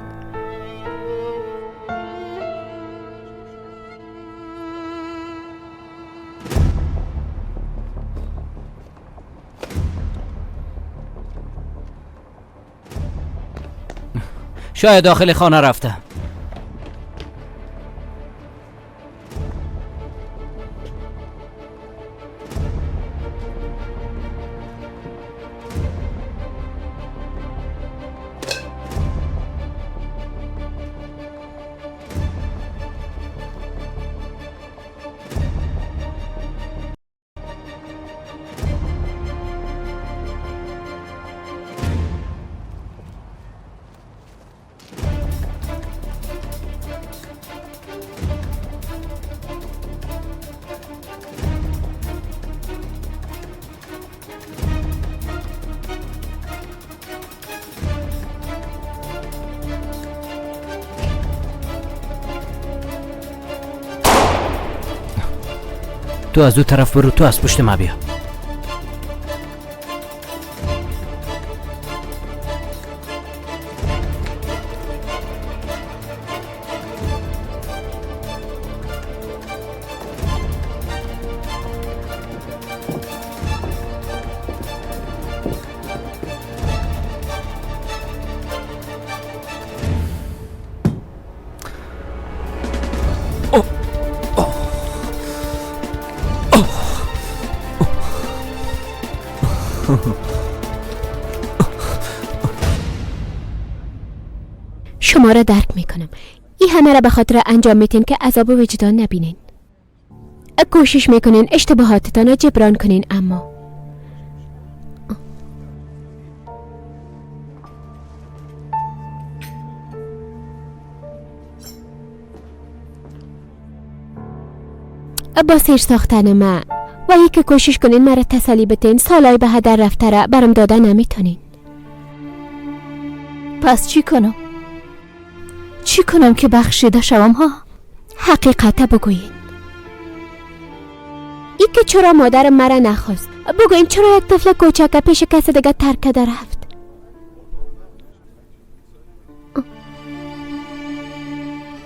شاید داخل خانه رفته. تو از دو طرف برو، تو از پشت ما بیا. شما را درک میکنم. این همه را به خاطر انجام میتین که عذاب وجدان نبینین. کوشش میکنین اشتباهاتتان را جبران کنین، اما با سیر ساختن ما و ای که کوشش کنین مرا تسلی بتین، سالای به هدر رفته را برم داده نمیتونین. پس چی کنم؟ چی کنم که بخشیده شوم ها؟ حقیقت بگویین. ای که چرا مادر مرا نخواست. بگویین چرا یک طفل کوچک پیش کس دیگه ترک کرده رفت.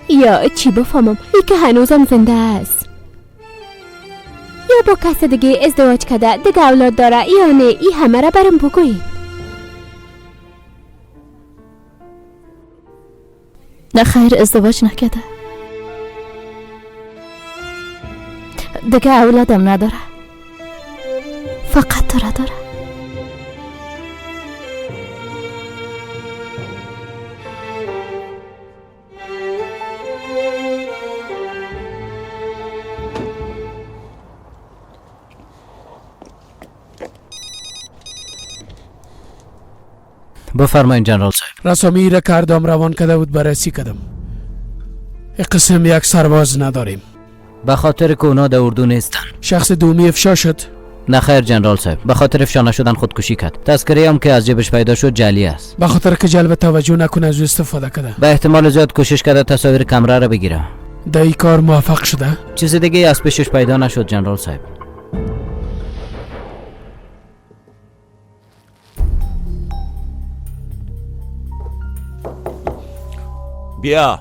یا چی بفهمم ای که هنوزم زنده است، یا با کس دیگه ازدواج کرده دیگه اولاد داره یا نه. ای همه را برم بگویین. نه خیر، ازدواج نکرده، دیگه اولادم نداره، فقط تو را داره. بفرمایید جنرال صاحب. رسامی را کردم روان کرده بود بررسی کردم. قسم یک سرباز نداریم. به خاطر که اونا در اردو نیستن. شخص دومی افشا شد؟ نه خیر جنرال صاحب، به خاطر افشا نشدن خودکشی کرد. تذکره هم که از جیبش پیدا شد جعلی است. به خاطر که جلب توجه نکنه از او استفاده کرده. به احتمال زیاد کوشش کرده تصاویر کمره را بگیره. در این کار موفق شده؟ چیز دیگه از پیشش پیدا نشد جنرال صاحب. بیا.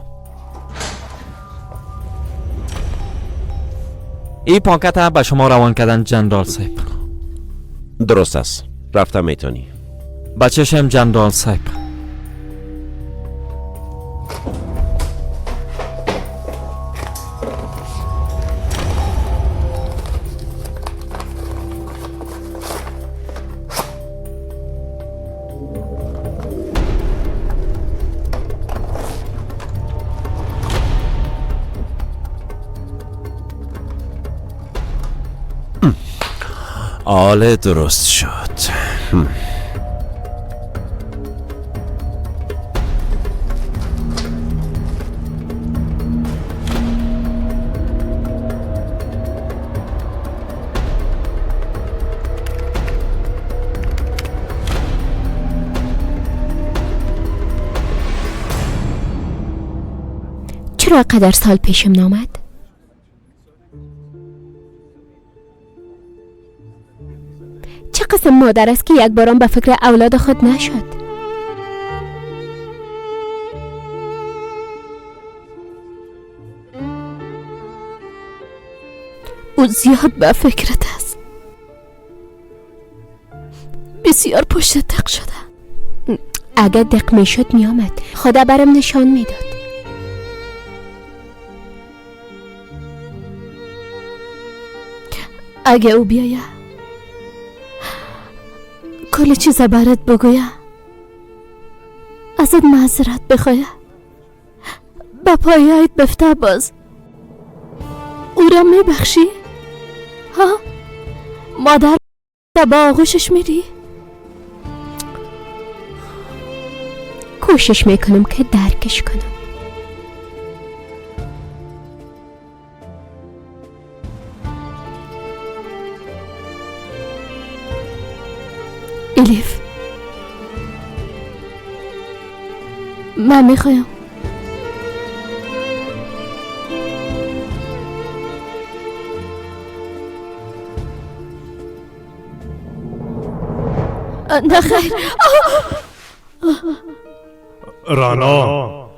این پاکت هم به شما روان کردن جنرال صاحب. درست است، رفتم میتونی. بچشم جنرال صاحب. آله درست شد. چرا قدر سال پیشم نامد؟ چه قسم مادر است که یک بارم به فکر اولاد خود نشد؟ او زیاد به فکرت است، بسیار پشت دق شده. اگر دق می شد می آمد، خدا برم نشان می داد. اگه او بیایه کل چیز برات بگویه، ازت معذرت بخوایه، به پایایت بفته، باز او را میبخشی؟ ها؟ مادر با آغوشش میری؟ کوشش میکنم که درکش کنم. الیف، من میخوایم نه خیر. رانا،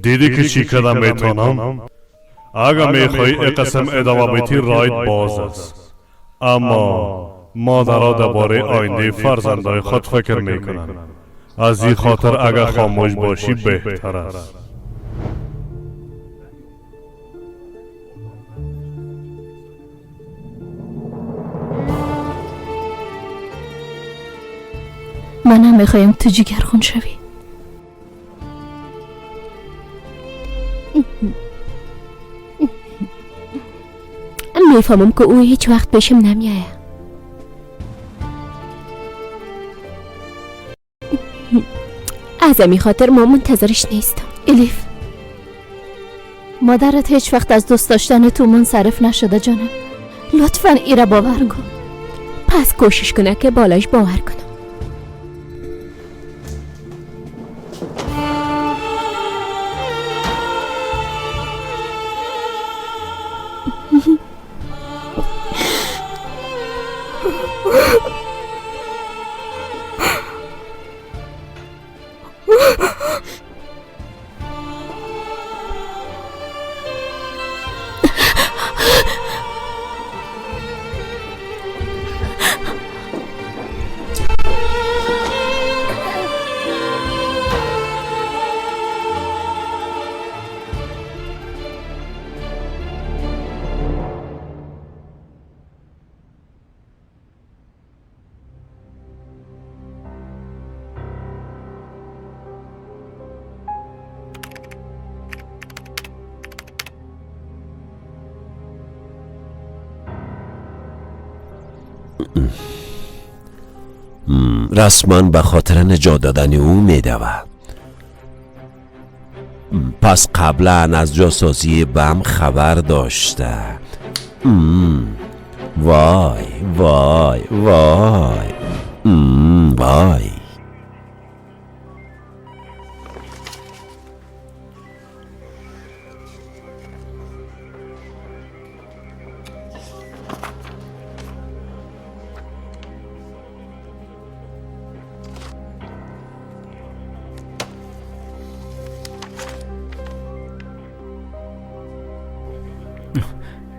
دیدی که چی کردم میتونم؟ اگر میخوای ای قسم ادامه بدی رایت باز است، اما مادرها درباره آینده فرزندای خود فکر میکنند. از این خاطر اگر خاموش باشی بهتر است. من هم میخوایم تو جیگرخون شوی. میفهمم که او هیچ وقت پیشم نمیایه. از امی خاطر ما منتظرش نیستم. الیف، مادرت هیچ وقت از دوست داشتن تو منصرف نشده جانم. لطفا ایره باور کن. پس کوشش کنه که بالاش باور کنم. رسما به خاطر نجات دادن او میدود. پس قبلا از جاسازی بم خبر داشته. وای وای وای وای.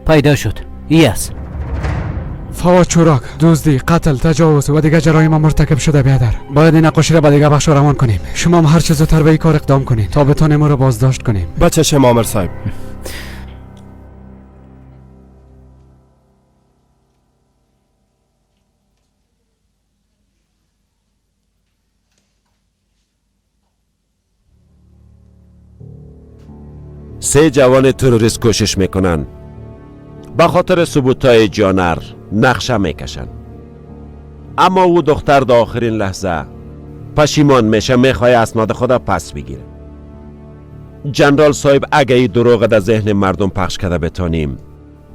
پیدا شد. یس. فواد چوراک، دزدی، قتل، تجاوز و دیگه جرایم مرتکب شده بیادر. باید این نقاشی را به دیگه بخش روان کنیم. شما هم هر چه زودتر به این کار اقدام کنین تا بتونیم او را بازداشت کنیم. بچه شما آمر صاحب. سه جوان تروریست کوشش میکنن به خاطر ثبوت‌های جانر نقشه میکشن، اما او دختر در آخرین لحظه پشیمان میشه، میخواه اسناد خود پس بگیره. جنرال صاحب اگه این دروغ در ذهن مردم پخش کرده بتانیم،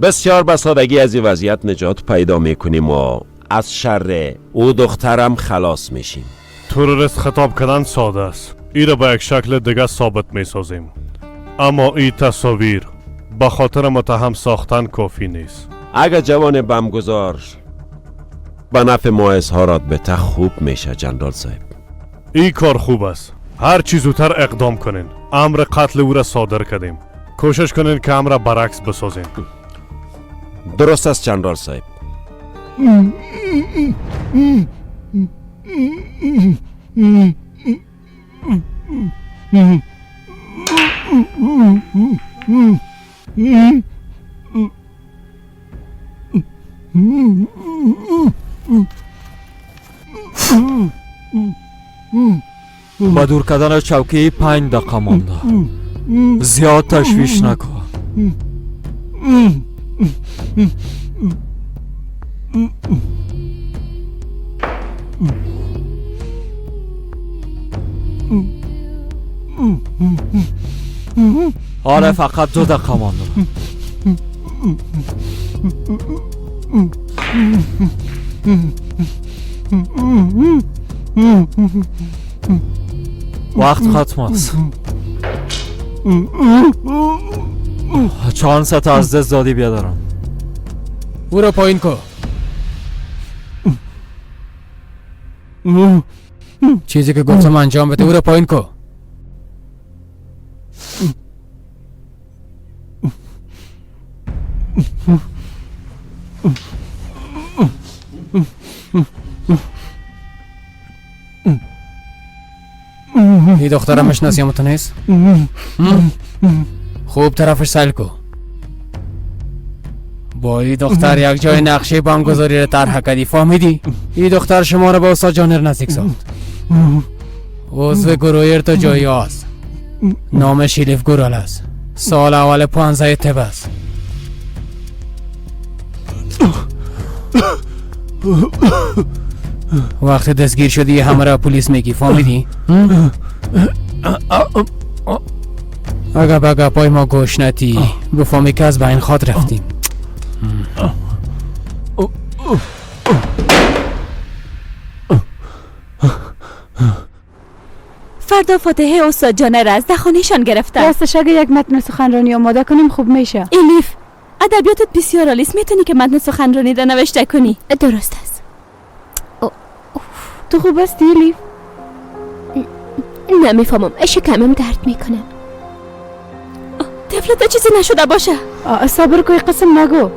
بسیار به سادگی از این وضعیت نجات پیدا میکنیم و از شر او دخترم خلاص میشیم. تروریست خطاب کردن ساده است، این را به یک شکل دیگه ثابت میسازیم. اما این تصاویر به خاطر متهم ساختن کافی نیست. اگر جوان بمگذار به نفع ما اظهارات بته خوب میشه جنرال صاحب. این کار خوب است. هر چی زودتر اقدام کنین. امر قتل او را صادر کردیم. کوشش کنین که امر برعکس بسازین. درست است جنرال صاحب. با دور کردن چوکی 5 دقیقه مانده. زیاد تشویش نکن. آره فقط 2 دقیقه مانده. وقت ختم است. چانس تا از دست دادی بیادرم. او را پایین کن. چیزی که گفتم انجام بده. او را پایین کن. این دخترم میشناسی تو نیست؟ خوب طرفش سیل کو. با این دختر یک جای نقشه بمگذاری را طرح کردی، فهمیدی؟ این دختر شما را به استاد جانر نزدیک ساخت. عضو گروه ارتجاعی است. نامش الیف گورال است. سال اول 15 طب است. وقتی دستگیر شدی همه را پلیس میگی، فهمیدی؟ اگه به گپای ما گوش ندی بفهمی که از بین خود رفتیم. فردا فاتحه استاد جانر از در خانهشان گرفتن. راستش اگه یک متن سخنرانی آماده کنیم خوب میشه. الیف ادبیاتت بسیار عالی است، میتونی که متن سخنرانی را نوشته کنی. درست است. تو خوب هستی الیف؟ نمیفهمم، شکمم درد میکنه. طفلت چیزی نشده باشه. صبر کوی قسم نگو.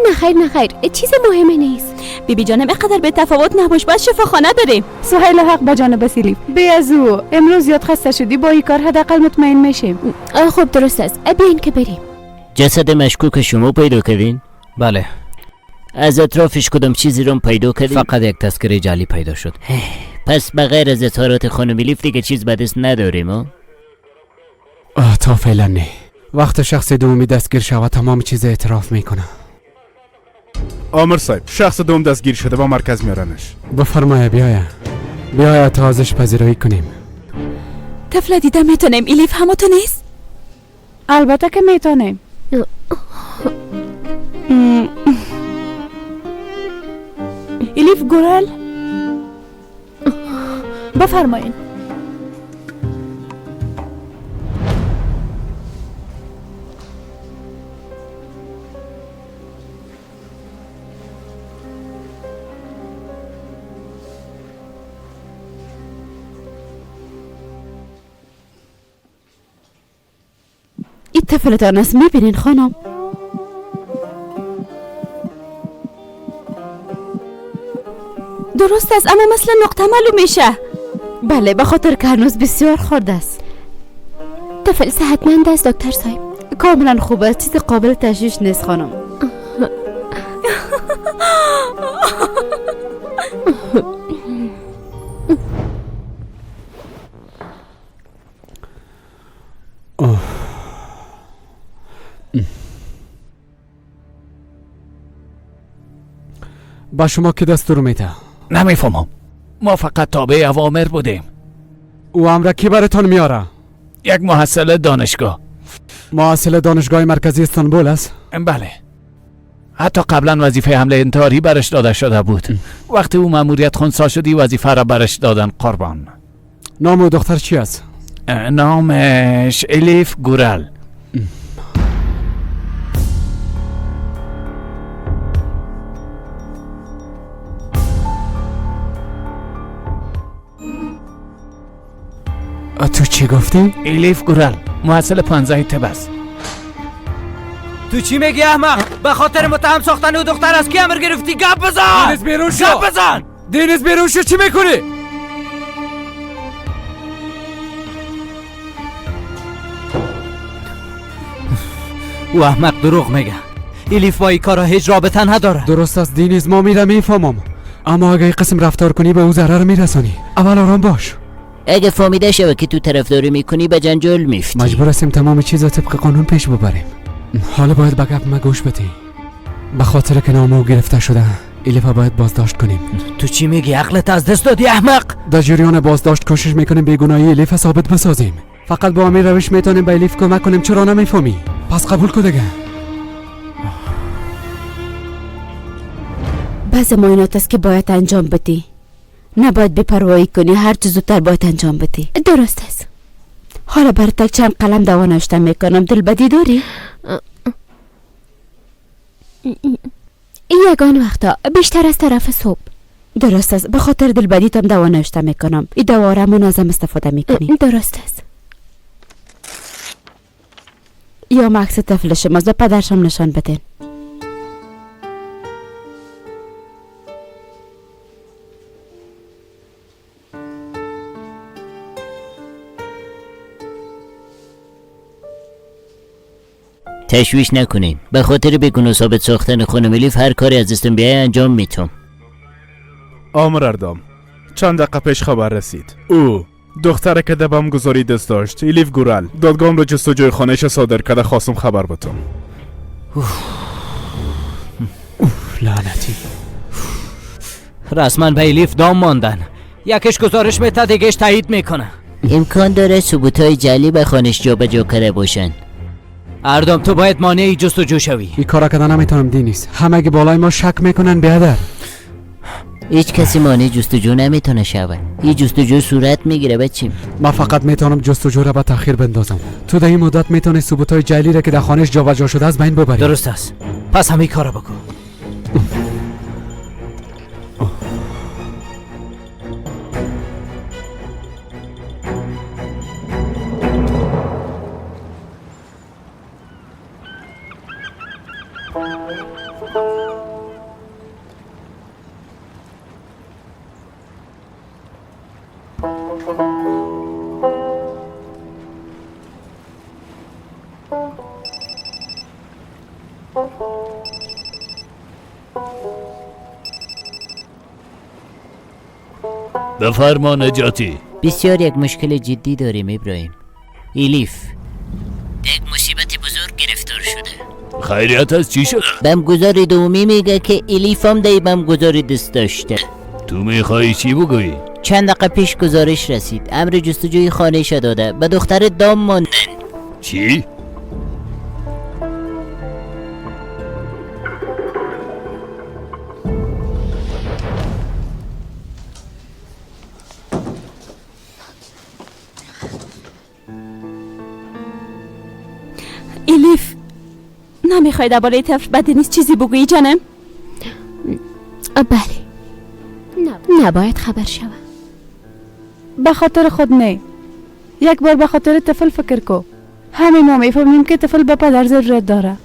نه خیر نه خیر، چیز مهمی نیست. بیبی جانم اینقدر به تفاوت نباش، باید شفاخانه بریم. سهیل حق به جانب الیف. بی از او امروز زیاد خسته شدی، با این کار حداقل مطمئن میشیم. خب درست است، بیاین که بریم. جسد مشکوک شما پیدا کردین؟ بله. از اطرافش کدام چیزی رو پیدا کردین؟ فقط یک تذکره جعلی پیدا شد. پس به غیر از اظهارات خانم الیف دیگه چیز به دست نداریم. تا فعلا نه. وقت شخص دومی دستگیر شود تمام چیز اعتراف میکنه. آمر صاحب، شخص دوم دستگیر شده، با مرکز میارنش. بفرمایه بیایا تا ازش پذیرایی کنیم. طفل دیده میتونیم الیف همو تو نیست؟ البته که میتونیم. الیف گورل بفرمایین. این طفلتان است، میبینین خانم؟ درست است، اما مثل نقطه معلوم میشه. بله، به خاطر که هنوز بسیار خرد است. طفل صحتمند است دکتر صاحب؟ کاملا خوب است، چیز قابل تشویش نیست خانم. با شما که دستور میده؟ نمیفهمم، ما فقط تابع اوامر بودیم. او امر کی براتان میاره؟ یک محصل دانشگاه. محصل دانشگاه مرکزی استانبول است؟ بله، حتی قبلا وظیفه حمله انتحاری برش داده شده بود. وقتی او ماموریت خنثی شدی وظیفه را برش دادن. قربان. نام و دختر چی است؟ نامش الیف گورل. تو چی گفتی؟ الیف گورل محصل 15 طب است. تو چی میگی احمق؟ به خاطر متهم ساختن او دختر از کی امر گرفتی؟ گپ بزن! دینیز بیرون شو! گپ بزن! دینیز بیرون شو! چی میکنی؟ او احمق دروغ میگه. الیف با این کارا هیچ رابطه نداره. درست است دینیز، ما میره میفهمم، اما اگه این قسم رفتار کنی به او ضرر میرسانی. اول آرام باش. اگه فهمیده شوه که تو طرفداری میکنی به جنجال میفتی. مجبور هستیم تمام چیز طبق قانون پیش ببریم. حالا باید به گپ ما گوش بدی. به خاطر که نام او گرفته شده الیف باید بازداشت کنیم. تو چی میگی؟ عقلت از دست دادی احمق. در جریان بازداشت کوشش میکنیم بیگناهی الیف ثابت بسازیم. فقط با همین روش میتونیم به الیف کمک کنیم. چرا نمیفهمی؟ پس قبول کن دیگه. بعض معاینات است که باید انجام بدی. نباید بی‌پروایی کنی، هر چه زودتر باید انجام بدی. درست است. حالا برات چند قلم دوا نوشته میکنم. دلبدی داری؟ یگان وقتا بیشتر از طرف صبح. درست است. به خاطر دلبدیتم دوا نوشته میکنم. این دوا را منظم استفاده میکنی. درست است. یا عکس طفل شماست، به پدرشم نشان بدین. تشویش نکنین. به خاطر بیگناه ثابت ساختن خانم الیف هر کاری از دستم بیای انجام میتم. آمر اردام، چند دقیقه پیش خبر رسید. او دختره که در بمبگذاری دست داشت، الیف گورل، دادگاه رو جستجوی خانه‌اش صادر کرده. خواستم خبر بتم. اوف لعنتی. رسما به الیف دام ماندن. یکیش گزارش میده، دیگهش تایید میکنه. امکان داره ثبوت‌های جعلی به خانش جابجا کرده باشن. اردام تو باید مانع جستجو شوی. این کارا کردن نمیتونم دینیز. همه بالای ما شک میکنن بیادر. هیچ کسی مانع جستجو نمیتونه شوه. این جستجو صورت میگیره بچیم. من فقط میتونم جستجو را به تاخیر بندازم. تو در این مدت میتونی ثبوت‌های جعلی را که در خانهش جابجا شده از بین ببری. درست است. پس همین کارا بکن. بفرما نجاتی. بسیار یک مشکل جدی داریم ابراهیم. الیف یک مصیبت بزرگ گرفتار شده. خیریت از چی شده؟ بمگذار دومی میگه که الیف هم در بمگذاری دست داشته. تو میخوایی چی بگویی؟ چند دقیقه پیش گزارش رسید. امر جستجوی خانه داده. به دختر دام ماندن. چی؟ الیف نمیخوای درباره طفل بدی نیست چیزی بگویی جانم؟ بله، نباید خبر شوم. به خاطر خود نه، یک بار به خاطر طفل فکر کو. همه ما میفهمیم که طفل به پدر ضرورت داره.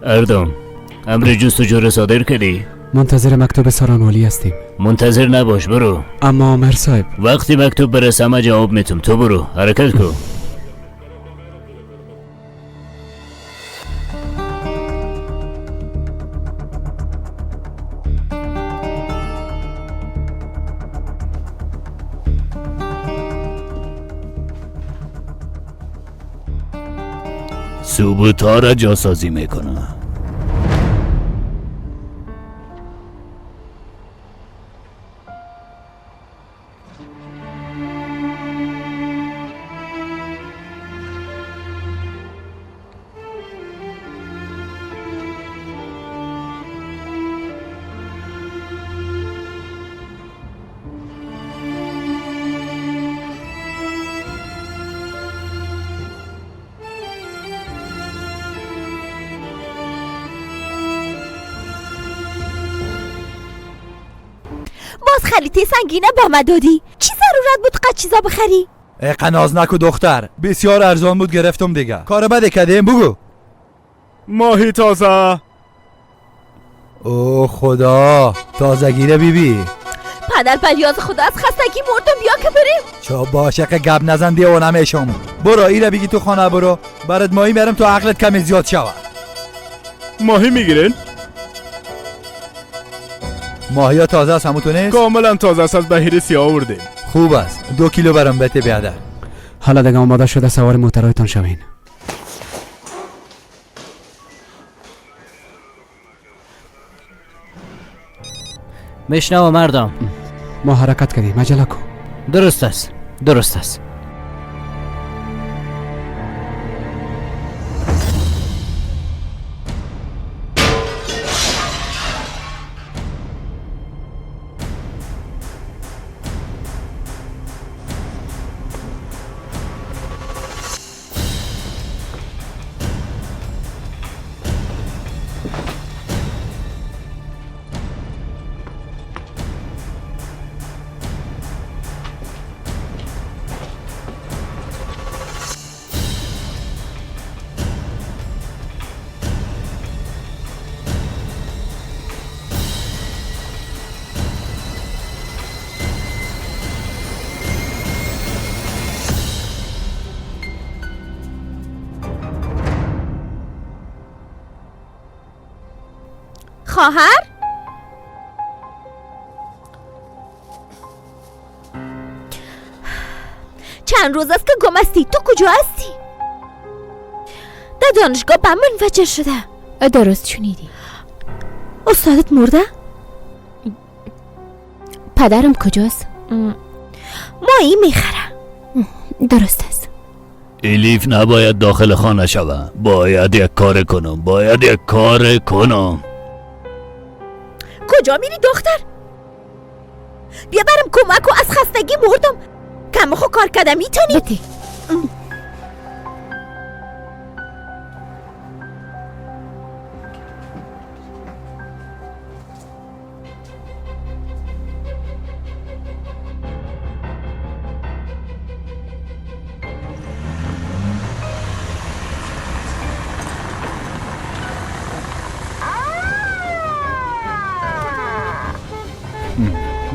اردم، امر جستجو را صادر کردی؟ منتظر مکتوب سارانوالی هستیم. منتظر نباش، برو. اما آمر صاحب، وقتی مکتوب برسه ما جواب میتم. تو برو، حرکت کن. سوبوتا را جاسازی میکنه. باز خلیطه سنگینه با ما دادی. چی ضرورت بود قد چیزا بخری؟ ای قناز نکو دختر، بسیار ارزان بود گرفتم دیگه. کار بده کردیم بگو. ماهی تازه. او خدا، تازگیره بی بی. پدر پریاز خدا از خستگی مردم، بیا که بریم. چا باشه که گپ نزن دیوانه میشم. برو ایره بگی تو خانه، برو برات ماهی میرم تو عقلت کمی زیاد شوه. ماهی میگیرین؟ ماهی ها تازه است همون تو نیست؟ کاملا تازه است، از بحیره سیاه آوردیم. خوب است، 2 کیلو برام بده بیادر. حالا دیگه آماده شده سوار موترهایتان شوین. میشنوم مردم. ما حرکت کردیم، عجله کن. درست است، درست است. خواهر؟ چند روز است که گم هستی، تو کجا هستی؟ در دانشگاه به منفجر شده. درست شنیدی. استادت مرده؟ پدرم کجاست؟ ماهی میخره. درست است. الیف نباید داخل خانه شوه. باید یک کار کنم، باید یک کار کنم. کجا میری دختر؟ بیا برم کمک و از خستگی مردم. کم خو کار کردم میتونی؟ بده.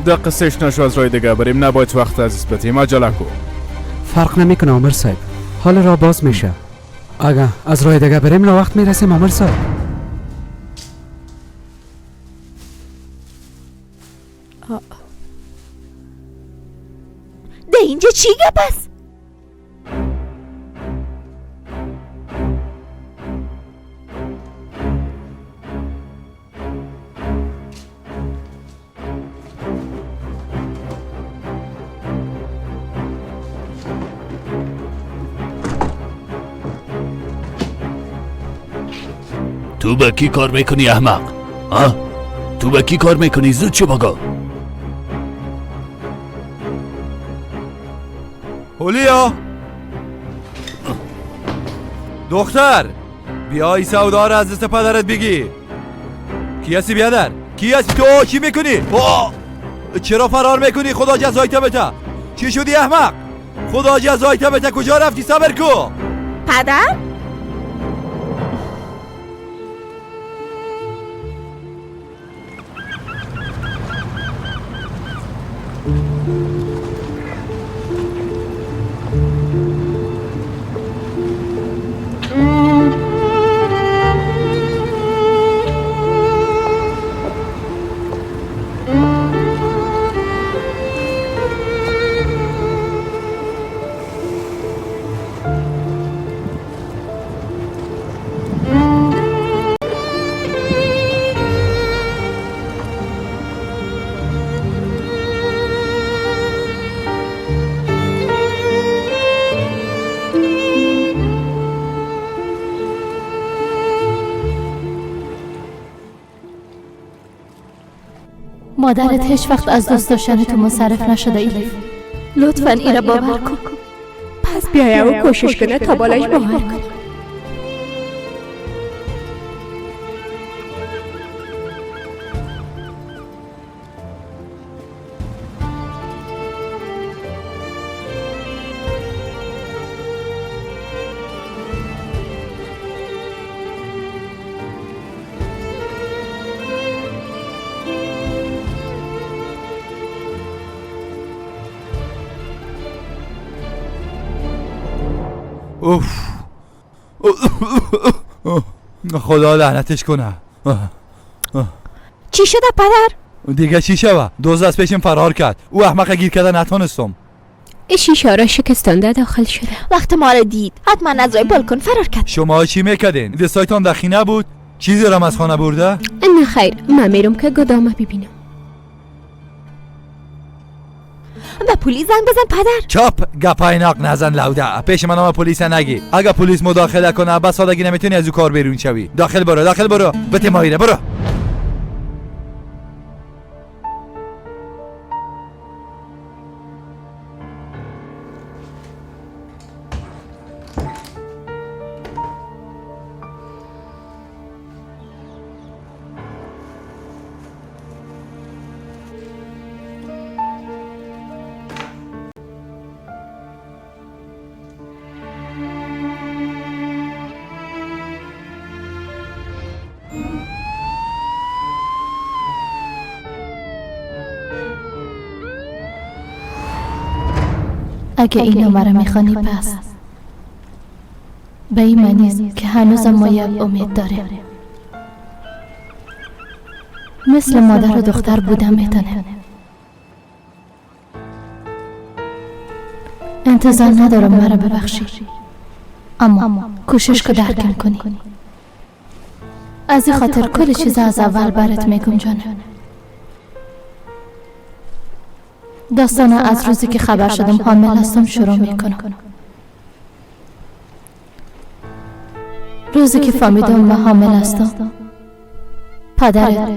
دقیقه سش نشو از راه دیگه بریم، نباید وقت عزیز بدیم. عجله کو. فرق نمیکنه عمر صاحب، حال را باز میشه. اگه از راه دیگه بریم لا وقت میرسیم عمر صاحب. ده اینجا چی گپ است؟ تو با کی کار میکنی احمق؟ ها؟ تو با کی کار میکنی؟ زود چه بگو. هولیا دختر، بیا ای سودا را از دست پدرت بگی. کی هستی بیادر؟ کی هستی تو؟ چی میکنی؟ چرا فرار میکنی؟ خدا جزایت بده. چی شدی احمق؟ خدا جزایت بده. کجا رفتی؟ صبر کو. پدر؟ مادرت هیچ وقت از دوست داشتن تو منصرف نشده ایلیف. لطفا ایره باور کن. پس بیایه و کوشش کنه تا بالش باور کنه. اوف خدا لعنتش کنه. چی شده پدر؟ دیگه چی شوه؟ دزد از پیشم فرار کرد. او احمق گیر کرده نتونستم. شیشه را شکستانده داخل شده. وقت ما را دید حتما از راه بالکن فرار کرد. شما چی میکردین؟ دستایتان در خینه بود؟ چیزی را از خانه برده؟ نه خیر، من میرم که گدامه ببینم. به پلیس زنگ بزن پدر. چاپ گپای ناق نزن لوده. پیش من هم پلیس نگی. اگه پلیس مداخله کنه بس سادگی نمیتونی از او کار بیرون شوی. داخل برو، داخل برو. بته مایره برو. اگه اینو مرا میخوانی پس به این معنی که هنوزم ما یک امید داریم. مثل مادر و دختر بودم میتونه. انتظار ندارم مرا ببخشی، اما کوشش که درکم کنی. از این خاطر کل چیز از اول برات میگم جانم. داستان از روزی که خبر شدم حامل هستم شروع میکنم. روزی که فهمیدم من حامل هستم، پدرت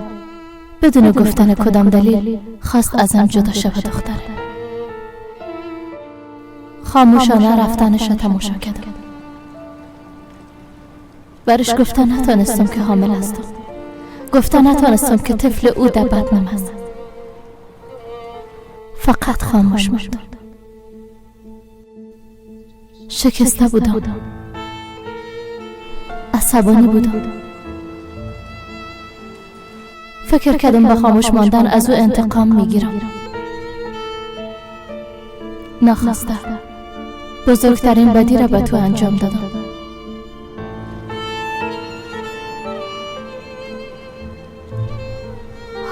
بدون گفتن کدام دلیل خواست ازم جدا شود. دختره خاموشانه رفتنش را تماشا کردم. برش گفتن نتانستم که حامل هستم. گفتن نتانستم که طفل او در بطنم است. فقط خاموش ماندم. شکسته بودم، عصبانی بودم. فکر کردم با خاموش ماندن از او انتقام میگیرم. ناخواسته بزرگترین بدی را به تو انجام دادم.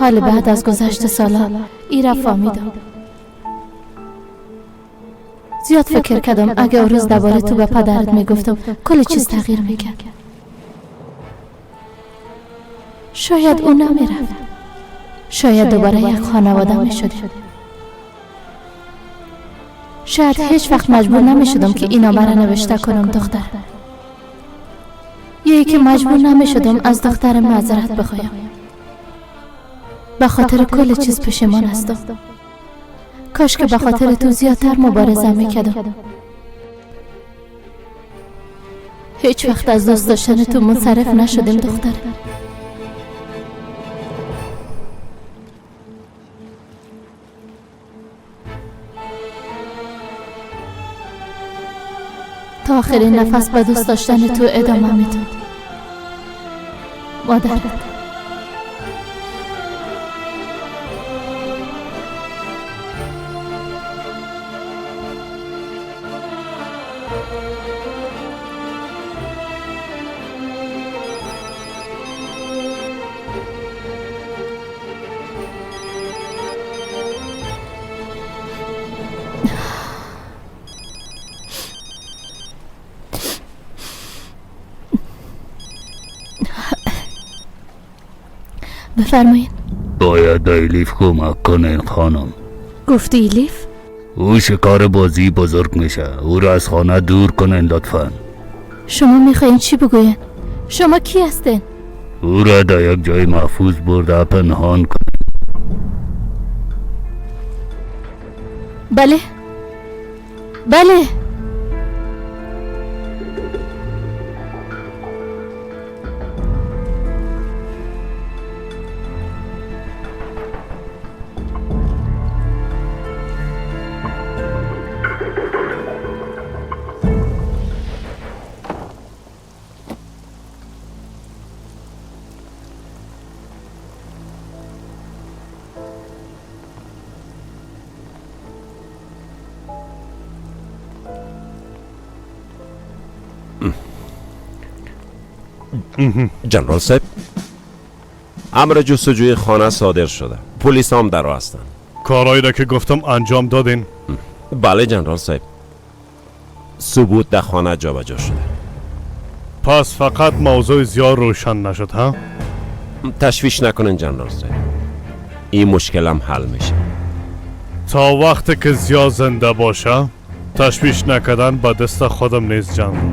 حال بعد از گذشت سالا ای را فهمیدم. زیاد فکر کردم اگه اون روز دوباره تو به پدرت میگفتم کل چیز تغییر میکرد. شاید او نمیرفت. شاید دوباره یک خانواده میشدیم. شاید هیچ وقت مجبور نمیشدم که این نامه را نوشته کنم دختر. یا که مجبور نمیشدم از دختر معذرت بخوایم. به خاطر کل چیز پشیمان هستم. کاش که به خاطر تو زیادتر مبارزه میکردم. هیچ وقت از دوست داشتن تو منصرف نشدیم دختر. تا آخرین نفس به دوست داشتن تو ادامه میداد. مادرت. بفرمایید. باید ایلیف کمک کنین خانم. گفتی ایلیف؟ او شکار بازی بزرگ میشه. او را از خانه دور کنین لطفا. شما میخواین چی بگوین؟ شما کی هستین؟ او را در یک جای محفوظ برده پنهان کنین. بله بله. جنرال صاحب، امر جستجوی خانه صادر شده. پلیس هم در راه هستند. کارهایی را که گفتم انجام دادین؟ بله جنرال صاحب، ثبوت در خانه جابجا شده. پس فقط موضوع زیاد روشن نشد ها؟ تشویش نکنین جنرال صاحب، این مشکل هم حل میشه. تا وقتی که زیاد زنده باشه تشویش نکردن به دست خودم نیست جنرال.